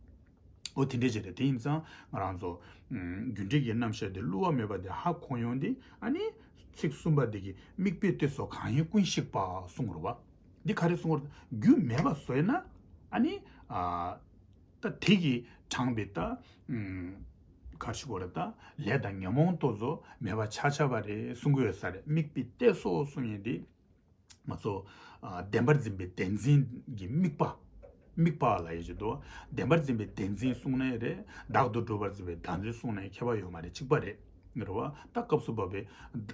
འོ་དེ་འདྲས་ཅིག་རེད། དེ་ཡིན་ཙང་ང་རང་ཚོ་ཨམ་རྒྱུ་འབྲས་ཀྱི་རྣམ་གཞག་དེ་བསླུ་བ་མེད་པ་དེ་ཧ་གོ་ཡོང་དུས་ཨ་ནི་ཚིག་གསུམ་པ་དེ་གི་དམིགས་པའི་གཏད་སོ་གང་ཡིན་ཀུན་ཞིག་པ་གསུངས་རེད་བ། འདི་ག་རེ་གསུངས་རེད། རྒྱུ་མེད་པ་བཟོས་ན་ཨ་ནི་ཨ་ད་དེ་གིས་དྲངས་པའི་ད་ཨམ་ག་རེ་ཞུ་དགོས་རེད། ད་ལས་དང་ཉོན་མོངས་དེ་ཚོ་མེད་པ་ཆགས་ཆགས་པ་རེད་གསུང་གི་ཡོད་ས་རེད། དམིགས་པའི་གཏད་སོ་གསུང་ཡས་དེ། ང་ཚོ་ཨ་བདེན་པར་འཛིན་པའི་བདེན་འཛིན་གྱི་དམིགས་པ། དམིགས་པ་ལབ་ཡས་ཅིག་འདུག་བདེན་པར་འཛིན་པའི་བདེན་འཛིན་གསུངས་ནའི་རེད། བདག་ཏུ་གྲུབ་པར་འཛིན་པའི་བདག་འཛིན་གསུངས་ནའི་ཁྱད་པར་ཡོད་མ་རེད། གཅིག་པ་རེད། རེད་བ། ད་སྐབས་སུ་བབ་པའི་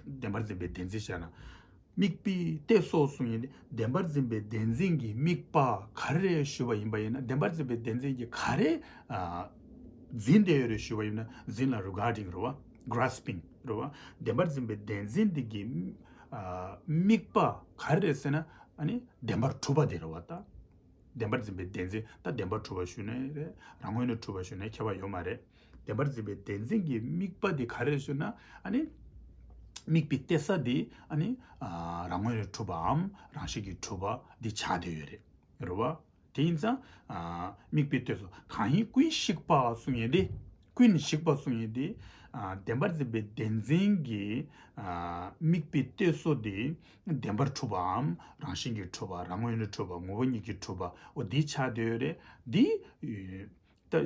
བདེན་པར་འཛིན་པའི་བདེན་འཛིན་བཤད་ན། དམིགས་པའི་གཏད་སོ་གསུངས་ཡས་དེ་བདེན་པར་འཛིན་པའི་བདེན་འཛིན་གྱི་དམིགས་པ་ག་རེ་རེད་ཞུས་པ་ཡིན་པ་ཡིན་ན། བདེན་པར་འཛིན་པའི་བདེན་འཛིན་གྱི་ག་རེ་ཨ་འཛིན་བསྡད་ཡོད་རེད་ཞུས་པ་ཡིན་ན། འཛིན་ལ་regarding རེད་བ། grasping རེད་བ། བདེན་པར་འཛིན་པའི་བདེན་འཛིན་འདི་གི་ཨ་དམིགས་པ་ག་རེ་རེད་ཟེར་ན། ཨ་ནི་བདེན་པར་གྲུབ་པ་དེ་རེད་བ་ད། བདེན་པར་འཛིན་པའི་བདེན་འཛིན་ད་བདེན་པར་གྲུབ་པ་ཞུ་ནའི་རེད། རང་ངོས་ནས་གྲུབ་པ་ཞུ་ནའི་ཁྱད་པར་ཡོད་མ་རེད། བདེན་པར་འཛིན་པའི་བདེན་འཛིན་གྱི་དམིགས་པ་དེ་ག་རེ་རེད་ཞུ་ན། ཨ་ནི་དམིགས་པའི་གཏད་ས་དེ་ཨ་ནི་ཨ་རང་ངོས་ནས་གྲུབ་པའམ་རང་བཞིན་གྱིས་གྲུབ་པ་འདི་ཆགས་བསྡད་ཡོད་རེད། རེད་བ། དེ་ཡིན་ཙང་ཨ་དམིགས་པའི་གཏད་སོ་གང་ཡིན་ཀུན་ཞིག་པ་གསུང་ཡས་དེ། ཀུན་ཞིག་པ་གསུང་ཡས་དེ། ཨ་བདེན་པར་འཛིན་པའི་བདེན་འཛིན་གྱི་ཨ་དམིགས་པའི་གཏད་སོ་དེ་བདེན་པར་གྲུབ་པའམ་རང་བཞིན་གྱིས་གྲུབ་པ། རང་ངོས་ནས་གྲུབ་པ། ངོ་བོ་ཉིད་ཀྱིས་གྲུབ་པ། འོ་འདི་ཆགས་བསྡད་ཡོད་རེད། འདི་ད་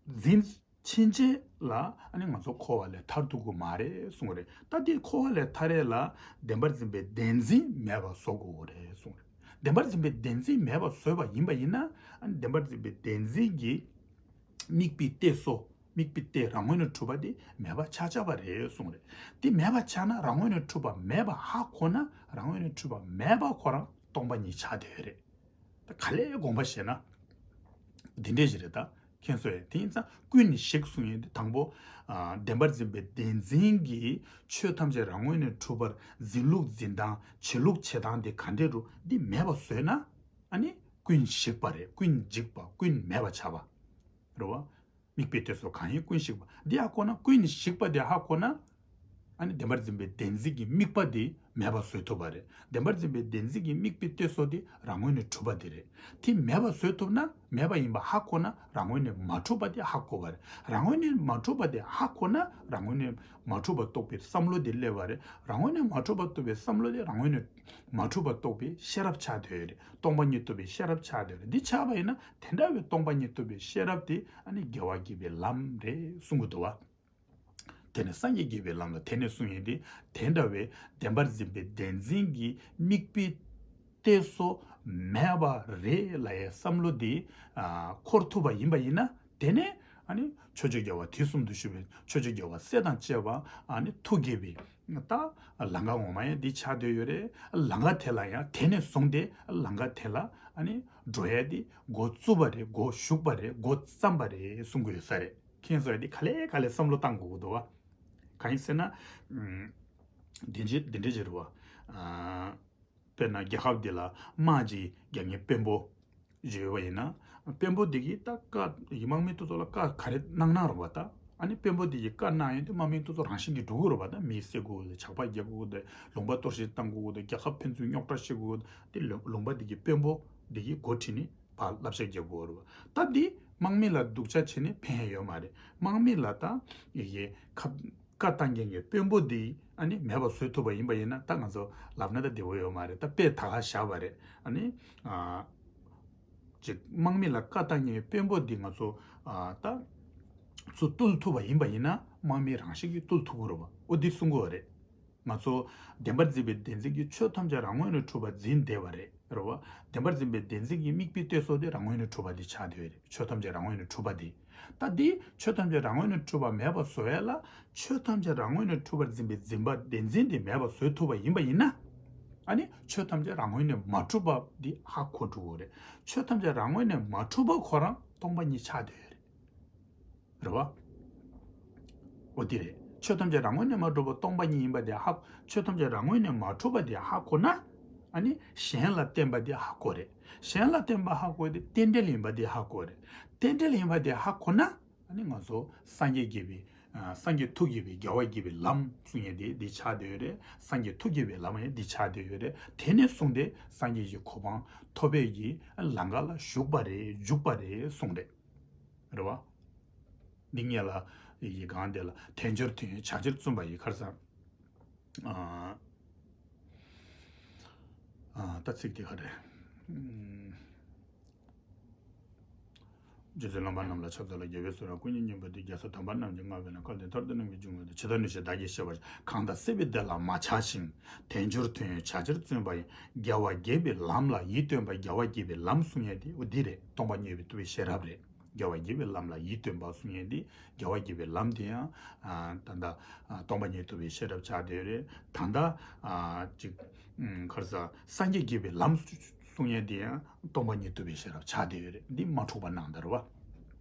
འཛིན་ཕྱིན་ཆད་ལ་ཨ་ནི་ང་ཚོ་འཁོར་བ་ལས་ཐར་ཐུབ་ཀྱི་མ་རེད་གསུངས་རེད། ད་འདི་འཁོར་བ་ལས་ཐར་ཡས་ལ་བདེན་པར་འཛིན་པའི་བདེན་འཛིན་མེད་པ་བཟོ་དགོས་རེད་གསུངས་རེད། བདེན་པར་འཛིན་པའི་བདེན་འཛིན་མེད་པ་བཟོས་པ་ཡིན་པ་ཡིན་ན། ཨ་ནི་བདེན་པར་འཛིན་པའི་བདེན་འཛིན་གྱི་དམིགས་པའི་གཏད་སོ། དམིགས་པའི་གཏད་རང་ངོས་ནས་གྲུབ་པ་དེ་མེད་པ་ཆགས་ཆགས་པ་རེད་གསུངས་རེད། དེ་མེད་པ་ཆགས་ན་རང་ངོས་ནས་གྲུབ་པ་མེད་པ་ཧ་གོ་ན། རང་ངོས་ནས་གྲུབ་པ་མེད་པ་ཁོ་རང་སྟོང་པ་ཉིད་ཆགས་བསྡད་ཡོད་རེད། ད་ག་ལེར་དགོངས་པ་བཞེས་ན་འདི་འདྲས་ཞིག་རེད་ད། མཁྱེན་སོང་ངས། དེ་ཡིན་ཙང་ཀུན་ཞིག་གསུང་ཡས་དེ་དང་པོ་ཨ་བདེན་པར་འཛིན་པའི་བདེན་འཛིན་གྱིས་ཆོས་ཐམས་ཅད་རང་ངོས་ནས་གྲུབ་པར་འཛིན་ལུགས་འཛིན་སྟངས་བྱེད་ལུགས་བྱེད་སྟངས་དེ་ག་འདྲས་རུ་འདི་མེད་པ་བཟོས་ན། ཨ་ནི་ཀུན་ཞིག་པ་རེད། ཀུན་འཇིག་པ། ཀུན་མེད་པ་ཆགས་པ་རེད་བ། དམིགས་པའི་གཏད་སོ་གང་ཡིན་ཀུན་ཞིག་པ། འདི་ཧ་གོ་ན། ཀུན་ཞིག་པ་དེ་ཧ་གོ་ན། ཨ་ནི་བདེན་པར་འཛིན་པའི་བདེན་འཛིན་གྱི་དམིགས་པ་དེ་མེད་པ་བཟོ་ཐུབ་པ་རེད། བདེན་པར་འཛིན་པའི་བདེན་འཛིན་གྱི་དམིགས་པའི་གཏད་སོ་དེ་རང་ངོས་ནས་གྲུབ་པ་དེ་རེད། དེ་མེད་པ་བཟོ་ཐུབ་ན། མེད་པ་ཡིན་པ་ཧ་གོ་ན། རང་ངོས་ནས་མ་གྲུབ་པ་དེ་ཧ་གོ་བ་རེད། རང་ངོས་ནས་མ་གྲུབ་པ་དེ་ཧ་གོ་ན། རང་ངོས་ནས་མ་གྲུབ་པ་རྟོགས་པའི་བསམ་བློ་དེ་སླེབས་པ་རེད། རང་ངོས་ནས་མ་གྲུབ་པ་རྟོགས་པའི་བསམ་བློ་དེ་རང་ངོས་ནས་མ་གྲུབ་པ་རྟོགས་པའི་ཤེས་རབ་ཆགས་བསྡད་ཡོད་རེད། སྟོང་པ་ཉིད་རྟོགས་པའི་ཤེས་རབ་ཆགས་བསྡད་ཡོད་རེད། འདི་ཆགས་པ་ཡིན་ན། དེ་འདྲ་བའི་སྟོང་པ་ཉིད་རྟོགས་པའི་ཤེས་རབ་དེ་ཨ་ནི་རྒྱལ་བ་དགྱེས་པའི་ལམ་རེད་གསུང་གི་འདུག་བ། དེ་ནས་སངས་རྒྱས་དགྱེས་པའི་ལམ་ལ་དེ་ནས་གསུང་ཡས་དེ། དེ་འདྲ་བའི་བདེན་པར་འཛིན་པའི་བདེན་འཛིན་གྱི་དམིགས་པའི་གཏད་སོ་མེད་པ་རེད་ལབ་ཡས་བསམ་བློ་དེ་ཨ་འཁོར་ཐུབ་པ་ཡིན་པ་ཡིན་ན། དེ་ནས་ཨ་ནི་ཆོས་རྗེ་རྒྱལ་བ་དུས་གསུམ་དུ་བཞུགས་པའི་ཆོས་རྗེ་རྒྱལ་བ་སྲས་དང་བཅས་པ་ཨ་ནི་ཐུགས་དགྱེས་པའི་ད་ལམ་ཁ་ངོ་མ་ཡང་འདི་ཆགས་བསྡད་ཡོད་རེད། ལམ་ཁ་དེ་ལ་ཡང་དེ་ནས་བཟུང་སྟེ་ལམ་ཁ་དེ་ལ་ཨ་ནི་འགྲོ་ཡས་དེ་འགོ་བཙུགས་པ་རེད། འགོ་ཞུགས་པ་རེད། འགོ་བརྩམས་པ་རེད་གསུང་གི་ཡོད་ས་རེད། མཁྱེན་སོང་ངས། འདི་ག་ལེ་ག་ལེ་བསམ་བློ་བཏང་དགོས་ཀྱི་འདུག་བ། གང་ཡིན་ཟེར་ན། ཨམ། འདི་འདྲ་འདི་འདྲ་ཅིག་རེད་བ། ཨ། དཔེར་ན་རྒྱལ་ཁབ་འདི་ལ་དམག་ཅིག་རྒྱག་མཁན་དཔོན་པོ་ཅིག་ཡོད་པ་ཡིན་ན། དཔོན་པོ་འདི་གིས་ད་བཀའ་དམག་མི་དེ་ཚོ་ལ་བཀའ་ག་རེ་གནང་གནང་རུང་བ་ད། ཨ་ནི་དཔོན་པོ་འདི་གིས་བཀའ་གནང་ཡོང་དུས་དམག་མི་དེ་ཚོ་རང་བཞིན་གྱིས་འགྲོ་གི་རེད་བ་ད། མི་བསད་དགོས་ཀྱི་འདུག་ཇག་པ་རྒྱག་དགོས་ཀྱི་འདུག་ལུང་པ་གཏོར་བཤིག་བཏང་དགོས་ཀྱི་འདུག་རྒྱལ་ཁབ་ཕན་ཚུན་རྙོག་དྲ་བཤད་དགོས་ཀྱི་འདུག་དེ་ལུང་ལུང་པ་འདི་གི་དཔོན་པོ་འདི་གིས་འགོ་ཁྲིད་ནས་ཕར་བསླབ་བྱ་རྒྱག་དགོས་རེད་བ། ད་འདི་དམག་མི་ལ་སྡུག་ཅག་བྱས་ནས་ཕན་ཡ་ཡོད་མ་རེད། དམག་མི་ལ་ད་ཡ་གི་ཁ་བཀའ་བཏང་མཁན་གྱི་དཔོན་པོ་འདི་ཨ་ནི་མེད་པ་བཟོ་ཐུབ་པ་ཡིན་པ་ཡིན་ན། ད་ང་ཚོ་ལབ་ན་ད་བདེ་པོ་ཡོད་མ་རེད། ད་དཔེ་ད་ག་བཞག་པ་རེད། ཨ་ནི་ཨ་ཅིག་དམག་མི་ལ་བཀའ་བཏང་མཁན་གྱི་དཔོན་པོ་འདི་ང་ཚོ་ཨ་ད་ཚུར་བཏུལ་ཐུབ་པ་ཡིན་པ་ཡིན་ན། དམག་མི་རང་བཞིན་གྱིས་བཏུལ་ཐུབ་ཀྱི་རེད་བ། འོ་འདི་གསུང་གི་ཡོད་རེད། ང་ཚོ་བདེན་པར་འཛིན་པའི་བདེན་འཛིན་གྱིས་ཆོས་ཐམས་ཅད་རང་ངོས་ནས་གྲུབ་པར་འཛིན་བསྡད་པ་རེད། རེད་བ། བདེན་པར་འཛིན་པའི་བདེན་འཛིན་གྱི་དམིགས་པའི་གཏད་སོ་དེ་རང་ངོས་ནས་གྲུབ་པ་དེ་ཆགས་བསྡད་ཡོད་རེད། ཆོས་ཐམས་ཅད་རང་ངོས་ནས་གྲུབ་པ་དེ། ད་དེ་ཆོས་ཐམས་ཅད་རང་ངོས་ནས་གྲུབ་པ་མེད་པ་བཟོ་ཡ་ལ། ཆོས་ཐམས་ཅད་རང་ངོས་ནས་གྲུབ་པར་འཛིན་པའི་འཛིན་པ་བདེན་འཛིན་དེ་མེད་པ་བཟོ་ཐུབ་པ་ཡིན་པ་ཡིན་ན། ཨ་ནི་ཆོས་ཐམས་ཅད་རང་ངོས་ནས་མ་གྲུབ་པ་འདི་ཧ་གོ་འགྲོ་གི་རེད། ཆོས་ཐམས་ཅད་རང་ངོས་ནས་མ་གྲུབ་པ་ཁོ་རང་སྟོང་པ་ཉིད་ཆགས་བསྡད་ཡོད་རེད། རེད་བ། འོ་དེ་རེད། ཆོས་ཐམས་ཅད་རང་ངོས་ནས་མ་གྲུབ་པ་སྟོང་པ་ཉིད་ཡིན་པ་དེ་ཧ། ཆོས་ཐམས་ཅད་རང་ངོས་ནས་མ་གྲུབ་པ་དེ་ཧ་གོ་ན། ཨ་ནི་གཞན་ལ་བརྟེན་པ་དེ་ཧ་གོ་རེད། གཞན་ལ་བརྟེན་པ་ཧ་གོ་དེ་རྟེན་འབྲེལ་ཡིན་པ་དེ་ཧ་གོ་རེད། རྟེན་འབྲེལ་ཡིན་པ་དེ་ཧ་གོ་ན་ཨ་ནི་ང་ཚོ་སངས་རྒྱས་དགྱེས་པའི་ཨ་སངས་རྒྱས་ཐུགས་དགྱེས་པའི་རྒྱལ་བ་དགྱེས་པའི་ལམ་གསུང་ཡས་དེ་འདི་ཆགས་བསྡད་ཡོད་རེད། སངས་རྒྱས་ཐུགས་དགྱེས་པའི་ལམ་ཡང་འདི་ཆགས་བསྡད་ཡོད་རེད། དེ་ནས་བཟུང་སྟེ་སངས་རྒྱས་ཀྱི་གོ་འཕང་ཐོབ་པའི་གི་ལམ་ཁ་ལ་ཞུགས་པ་རེད། འཇུག་པ་རེད་གསུངས་རེད། རེད་བ། འདི་སྔོན་ལ་ཡི་གང་དེ་ལ་དལ་འབྱོར་དོན་ཡོད་བྱ་ཕྱིར་བརྩོན་པ་ཡི་ཁར་སང་། ཨ་ཨ་ད་ཚིག་དེ་ག་རེད། ཨུམ། རྗེ་བཙུན་བླ་མ་རྣམས་ལ་ཕྱག་འཚལ་ལོ། རྒྱལ་བའི་གསུང་རབ་སྐུ་བརྙེས་སྙིང་པོ་འདི། རྒྱལ་སྲས་དམ་པ་རྣམས་ཀྱིས་བསྔགས་པའི་ལམ། བཀའ་འདི་མཐར་ཐུག་རྣམས་ཀྱིས་འབྱུང་བའི་ཕྱིར། ཇི་ལྟར་ནུས་ཤེས་བདག་གིས་ཤེས་པར་བྱ། གང་དག་སྲིད་པའི་བདེ་ལ་མ་ཆགས་ཤིང་། དལ་འབྱོར་དོན་ཡོད་བྱ་ཕྱིར་བརྩོན་པ་ཡི། རྒྱལ་བ་དགྱེས་པའི་ལམ་ལ་ཡིད་རྟོན་པ། རྒྱལ་བ་དགྱེས་པའི་ལམ་གསུང་ཡས་དེ་འོ་འདི་རེད། སྟོང་པ་ཉིད་ཀྱི་ཐུབ་པའི་ཤེས་རབ་རེད། རྒྱལ་བ་དགྱེས་པའི་ལམ་ལ་ཡིད་རྟོན་པ་གསུང་ཡས་འདི་རྒྱལ་བ་དགྱེས་པའི་ལམ་དེ་ཡང་ཨ་ད་ལྟ་ཨ་སྟོང་པ་ཉིད་ཐུབ་པའི་ཤེས་རབ་ཆགས་བསྡད་རེད། ད་ལྟ་ཨ་ཅིག་ཨུམ་ག་རེ་ཟ་སངས་རྒྱས་དགྱེས་པའི་ལམ་གསུང་ཡས་དེ་ཡང་སྟོང་པ་ཉིད་ཐུབ་པའི་ཤེས་རབ་ཆགས་བསྡད་རེད། འདི་མ་འཁྲུགས་པ་གནང་ད་རེད་བ།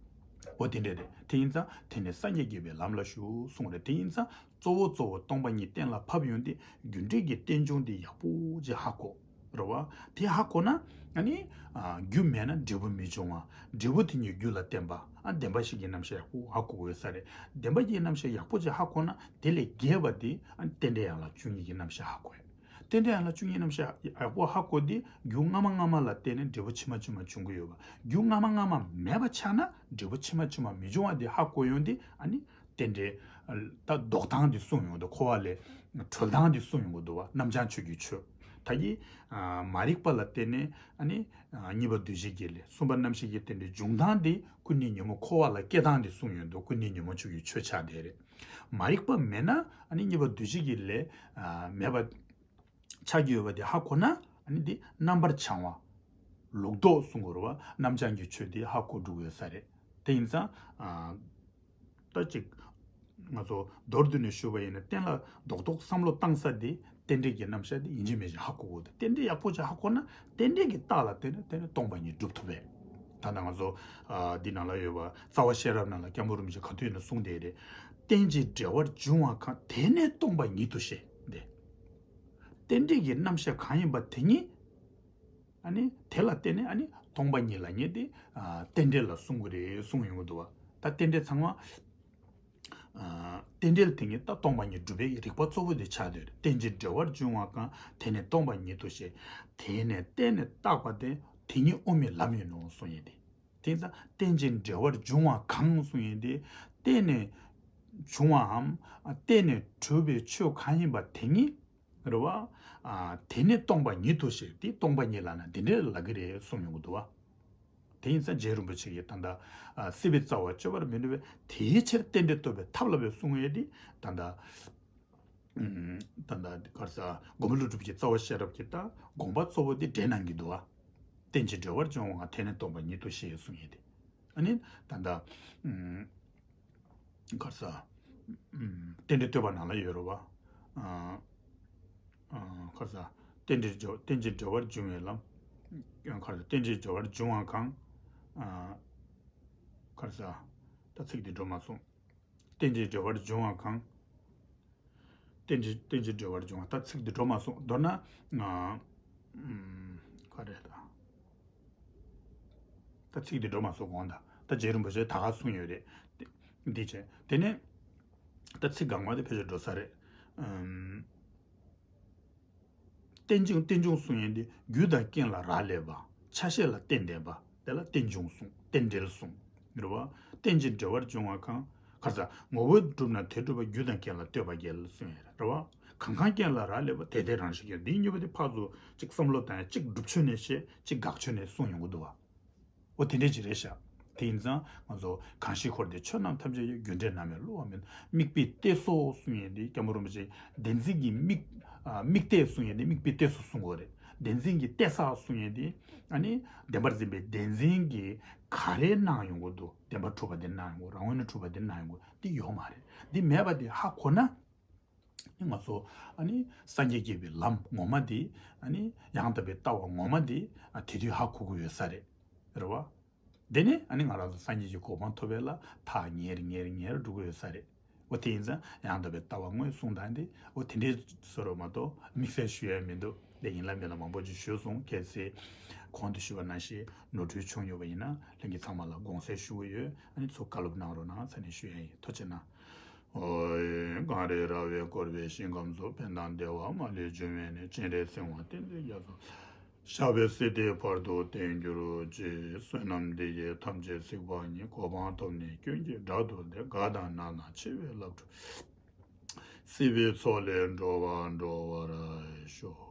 འོ་དེ་འདྲ་རེད། དེ་ཡིན་ཙང་དེ་ནས་སངས་རྒྱས་དགྱེས་པའི་ལམ་ལ་ཞུགས་གསུངས་རེད། དེ་ཡིན་ཙང་གཙོ་བོ་གཙོ་བོ་སྟོང་པ་ཉིད་གཏན་ལ་ཕབ་ཡོང་དུས་རྒྱུ་འབྲས་ཀྱི་རྟེན་འབྱུང་དེ་ཡག་པོ་ཅིག་ཧ་གོ། རེད་བ། དེ་ཧ་གོ་ན་ཨ་ནི་ཨ་རྒྱུ་མེད་ན་འབྲས་བུ་མི་འབྱུང་བ། འབྲས་བུ་དེ་ཉིད་རྒྱུ་ལ་བརྟེན་པ་ཨ་བདེན་པ་བཞི་གི་རྣམ་གཞག་ཡག་པོ་ཧ་གོ་དགོས་ས་རེད། བདེན་པ་བཞིའི་རྣམ་གཞག་ཡག་པོ་ཅིག་ཧ་གོ་ན་དེ་ལས་རྒྱས་པ་དེ་ཨ་ནི་རྟེན་འབྲེལ་ཡན་ལག་བཅུ་གཉིས་ཀྱི་རྣམ་གཞག་ཧ་གོ་ཡ། རྟེན་འབྲེལ་ཡན་ལག་བཅུ་གཉིས་རྣམ་གཞག་ཡག་པོ་ཧ་གོ་དུས་རྒྱུ་སྔ་མ་སྔ་མ་ལ་བརྟེན་ནས་འབྲས་བུ་ཕྱི་མ་ཕྱི་མ་འབྱུང་གི་ཡོད་པ། རྒྱུ་སྔ་མ་སྔ་མ་མེད་པ་ཆགས་ན་འབྲས་བུ་ཕྱི་མ་ཕྱི་མ་མི་འབྱུང་བ་དེ་ཧ་གོ་ཡོང་དུས་ཨ་ནི་རྟེན་འབྲེལ་ད་ལྡོག་སྟངས་དེ་གསུངས་ཡོང་དུས་འཁོར་བ་ལས་གྲོལ་སྟངས་དེ་གསུངས་ཡོང་གི་འདུག་བ། རྣམ་བྱང་ཆོས་ཀྱི་ཆོས་ད་ཀྱི་མ་རིག་པ་ལ་བརྟེན་ནས་ཨ་ནི་གཉིས་པ་འདུ་བྱེད་ཀྱི་ལས། གསུམ་པ་རྣམ་ཤེས་ཀྱི་རྟེན་འབྲེལ་འབྱུང་སྟངས་དེ་ཀུན་ནས་ཉོན་མོངས་འཁོར་བ་ལ་སྐྱེ་སྟངས་དེ་གསུངས་ཡོང་དུས་ཀུན་ནས་ཉོན་མོངས་ཆོས་ཀྱི་ཆོས་ཆགས་བསྡད་རེད། མ་རིག་པ་མེད་ན་ཨ་ནི་གཉིས་པ་འདུ་བྱེད་ཀྱི་ལས་མེད་པ་ཆགས་ཀྱི་ཡོད་པ་དེ་ཧ་གོ་ན་ཨ་ནི་དེ་རྣམ་པར་བྱང་བ། ལུགས་ལྡོག་གསུང་དགོས་རེད་བ། རྣམ་བྱང་གི་ཆོས་དེ་ཧ་གོ་འགྲོ་དགོས་ས་རེད། དེ་ཡིན་ཙང་ཨ་ད་ཅིག་ང་ཚོ་མདོར་བསྡུས་ནས་ཞུས་པ་ཡིན་ན་གཏན་ལ་རྡོག་རྡོག་བསམ་བློ་བཏང་ས་དེ་རྟེན་འབྲེལ་གྱི་རྣམ་གཞག་དེ་ཡིན་གཅིག་མིན་གཅིག་ཧ་གོ་དགོས་འདུག་རྟེན་འབྲེལ་ཡག་པོ་ཅིག་ཧ་གོ་ན་རྟེན་འབྲེལ་གྱི་རྟགས་ལ་བརྟེན་ནས་དེ་ནི་སྟོང་པ་ཉིད་སྒྲུབ་ཐུབ་པས། ད་ལྟ་ང་ཚོ་ཨ་འདི་ནང་ལ་ཡོད་པ་རྩ་བ་ཤེས་རབ་ནང་ལ་སྐྱབས་མགོན་རིན་པོ་ཆེ་ག་དུས་ཡིན་ན་གསུངས་བསྡད་རེད། རྟེན་ཅིང་འབྲེལ་བར་འབྱུང་བ་གང་། དེ་ནི་སྟོང་པ་ཉིད་དུ་ཤེས། འདི་རྟེན་འབྲེལ་གྱི་རྣམ་གཞག་གང་ཡིན་པ་དེ་ཉིད་ཨ་ནི་དེ་ལ་བརྟེན་ནས་ཨ་ནི་སྟོང་པ་ཉིད་ལ་ངེས་ཏེ་ཨ་རྟེན་འབྲེལ་ལ་གསུང་གི་རེད་གསུང་ཡོང་གི་འདུག་བ། ད་རྟེན་འབྲེལ་ཚང་མ་ཨ་རྟེན་འབྲེལ་དེ་ཉིད་ད་སྟོང་པ་ཉིད་སྒྲུབ་པའི་རིགས་པ་གཙོ་བོ་དེ་ཆགས་བསྡད་རེད། རྟེན་ཅིང་འབྲེལ་བར་འབྱུང་བ་གང་། དེ་ནི་སྟོང་པ་ཉིད་དུ་ཤེས། དེ་ནི་བརྟེན་ནས་བཏགས་པ་སྟེ། དེ་ཉིད་དབུ་མའི་ལམ་ཡིན་ནོ་གསུངས་ཡོད་དེ། དེ་ཙང་རྟེན་ཅིང་འབྲེལ་བར་འབྱུང་བ་གང་གསུངས་ཡོད་དེ། བརྟེན་ནས་བྱུང་བའམ་བརྟེན་ནས་གྲུབ་པའི་ཆོས་གང་ཡིན་པ་དེ་ཉིད་རེད་བ། ཨ་དེ་ནི་སྟོང་པ་ཉིད་དུ་ཤེས། དེ་སྟོང་པ་ཉིད་ལབ་ན་འདི་འདྲ་ལབ་ཀྱི་རེད་གསུངས་ཡོང་གི་འདུག་བ། དེ་ཡིན་ཙང་རྗེ་རིན་པོ་ཆེ་གིས་ད་ལྟ་ཨ་སྲིད་པའི་རྩ་བ་གཅོད་པར་མི་ནུས་པས། དེའི་ཕྱིར་རྟེན་འབྲེལ་བསྟོད་པའི་ཐབས་ལ་བས་གསུངས་ཡོད་དེ། ད་ལྟ་ཨུམ་ད་ལྟ་ག་རེ་ཟ་མགོན་པོ་ཀླུ་སྒྲུབ་ཀྱི་རྩ་བ་ཤེས་རབ་ཀྱི་ད་དགོངས་པ་གཙོ་བོ་དེ་འགྲེལ་གནང་གི་འདུག་བ། རྟེན་ཅིང་འབྲེལ་བར་འབྱུང་བ་གང་། དེ་ནི་སྟོང་པ་ཉིད་དུ་ཤེས་གསུངས་ཡོད་དེ། ཨ་ནི་ད་ལྟ་ཨུམ་ག་རེ་ཟ། ཨུམ་རྟེན་འབྲེལ་བསྟོད་པ་ནང་ལ་ཡོད་རེད་བ། ཨ་ཨ་ག་རེ་ཟ། རྟེན་འབྲེལ་འབྱུང་། རྟེན་ཅིང་འབྲེལ་བར་འབྱུང་བའི་ལམ། ག་རེ་ཟ། རྟེན་ཅིང་འབྲེལ་བར་འབྱུང་བ་གང་། ཨ་ག་རེ་ཟ། ད་ཚིག་འདི་འགྲོ་མ་སོང་། རྟེན་ཅིང་འབྲེལ་བར་འབྱུང་བ་གང་། རྟེན་ཅིང་། རྟེན་ཅིང་འབྲེལ་བར་འབྱུང་བ། ད་ཚིག་འདི་འགྲོ་མ་སོང་། མདོར་ན། ཨ་ཨུམ་ག་རེ་ད། ད་ཚིག་འདི་འགྲོ་མ་སོང་གོང་ད། ད་རྗེ་རིན་པོ་ཆེས་ད་ག་གསུངས་ཡོད་རེད། འདི་བྱས། དེ་ནས་ད་ཚིག་སྒང་མ་དེ་ཕལ་ཆེར་འགྲོ་ས་རེད། ཨུམ། རྟེན་ཅིང་། རྟེན་འབྱུང་གསུང་ཡས་འདི། རྒྱུ་དང་རྐྱེན་ལ་རག་ལས་པ། ཆ་ཤས་ལ་བརྟེན་ལྡན་པ། དེ་ལ་རྟེན་འབྱུང་གསུང་། རྟེན་འབྲེལ་གསུང་། རེད་བ། རྟེན་ཅིང་འབྲེལ་བར་འབྱུང་བ་གང་། ག་རེ་ཟ། ངོ་བོས་གྲུབ་ན་དེ་གྲུབ་པ། རྒྱུ་དང་རྐྱེན་ལ་ལྟོས་པ་གལ་གསུང་ཡས་རེད་བ། གང་གང་རྐྱེན་ལ་རག་ལས་པ། དེ་དེ་རང་བཞིན་གྱིས། འདིའི་གཉིས་པོ་དེ་ཕར་ཚུར་གཅིག་བསམ་བློ་བཏང་ཡས། གཅིག་སྒྲུབ་ཆོས་ནས་བཤད། གཅིག་དགག་ཆོས་ནས་གསུང་ཡོང་གི་འདུག་བ། འོ་དེ་འདྲས་ཅིག་རེད་ཤག་དེ་ཡིན་ཙང་ང་ཚོ་གང་ཞིག་འཁོར་འདས་ཆོས་རྣམས་ཐམས་ཅད་ཡོད། རྒྱུ་འབྲས་རྣམ་སྨིན་བསླུ་བ་མིན། དམིགས་པའི་གཏད་སོ་གསུང་ཡས་འདི་སྐྱབས་མགོན་རིན་པོ་ཆེ་བདེན་འཛིན་གྱི་དམིགས། ཨ་དམིགས་གཏད་གསུང་ཡས་འདི་དམིགས་པའི་གཏད་སོ་གསུང་དགོས་རེད། བདེན་འཛིན་གྱི་གཏད་ས་གསུང་ཡས་འདི་ཨ་ནི་བདེན་པར་འཛིན་པའི་བདེན་འཛིན་གྱིས་ག་རེ་གནང་ཡོང་གི་འདུག་བདེན་པར་གྲུབ་པ་འདི་གནང་ཡོང་གི། རང་ངོས་ནས་གྲུབ་པ་འདི་གནང་ཡོང་གི་འདི་ཡོད་མ་རེད། འདི་མེད་པ་འདི་ཧ་གོ་ན། ང་ཚོ་ཨ་ནི་སངས་རྒྱས་དགྱེས་པའི་ལམ་ངོ་མ་དེ། ཨ་ནི་ཡང་དག་པའི་ལྟ་བ་ངོ་མ་དེ། ཨ་དེ་དུས་ཧ་གོ་གི་ཡོད་ས་རེད། རེད་བ། དེ་ནས་ཨ་ནི་ང་རང་ཚོ་སངས་རྒྱས་ཀྱི་གོ་འཕང་ཐོབ་པའི་ལ་ཐག་ཉེ་རུ་ཉེ་རུ་ཉེ་རུ་འགྲོ་གི་ཡོད་ས་རེད། འོ་དེ་ཡིན་ཙང་ཡང་དག་པའི་ལྟ་བ་དངོས་གསུང་དང་དེ་འོ་དེ་འདྲའི་བཟོ་འདྲ་མ་གཏོགས་དམིགས་བསལ་ཞུ་ཡ་མི་འདུག་དེ་ཡིན་ལ་མིན་ལ་མང་པོ་ཅིག་ཞུས་སོང་། གལ་སྲིད་གོང་དུ་ཞུས་པ་ནང་བཞིན་ནོར་འཁྲུལ་བྱུང་ཡོད་པ་ཡིན་ན་ལྷན་རྒྱས་ཚང་མ་ལ་དགོངས་སེལ་ཞུ་གི་ཡོད། ཨ་ནི་ཚུར་བཀའ་སློབ་གནང་རོགས་གནང་ཟེར་ནས་ཞུ་ཡ་ཡིན། ཐུགས་རྗེ་གནང་། ཨོ་ཡེ། གངས་རི་ར་བས་བསྐོར་བའི་ཞིང་ཁམས་སུ། ཕན་དང་བདེ་བ་མ་ལུས་འབྱུང་བའི་གནས། སྤྱན་རས་གཟིགས་དབང་བསྟན་འཛིན་རྒྱ་མཚོ། ཞབས་པད་སྲིད་མཐའི་བར་དུ་བརྟན་གྱུར་ཅིག། བསོད་ནམས་འདི་ཡིས་ཐམས་ཅད་གཟིགས་པ་ཉིད། གོ་འཕང་ཐོབ་ནས་ཀུན་གྱི་བདག་ཏུ་འདིར། དགའ་དང་ན་དང་འཆི་བའི་རླབས་འཁྲུགས། སྲིད་པའི་མཚོ་ལས་འགྲོ་བ་སྒྲོལ་བར་ཤོག།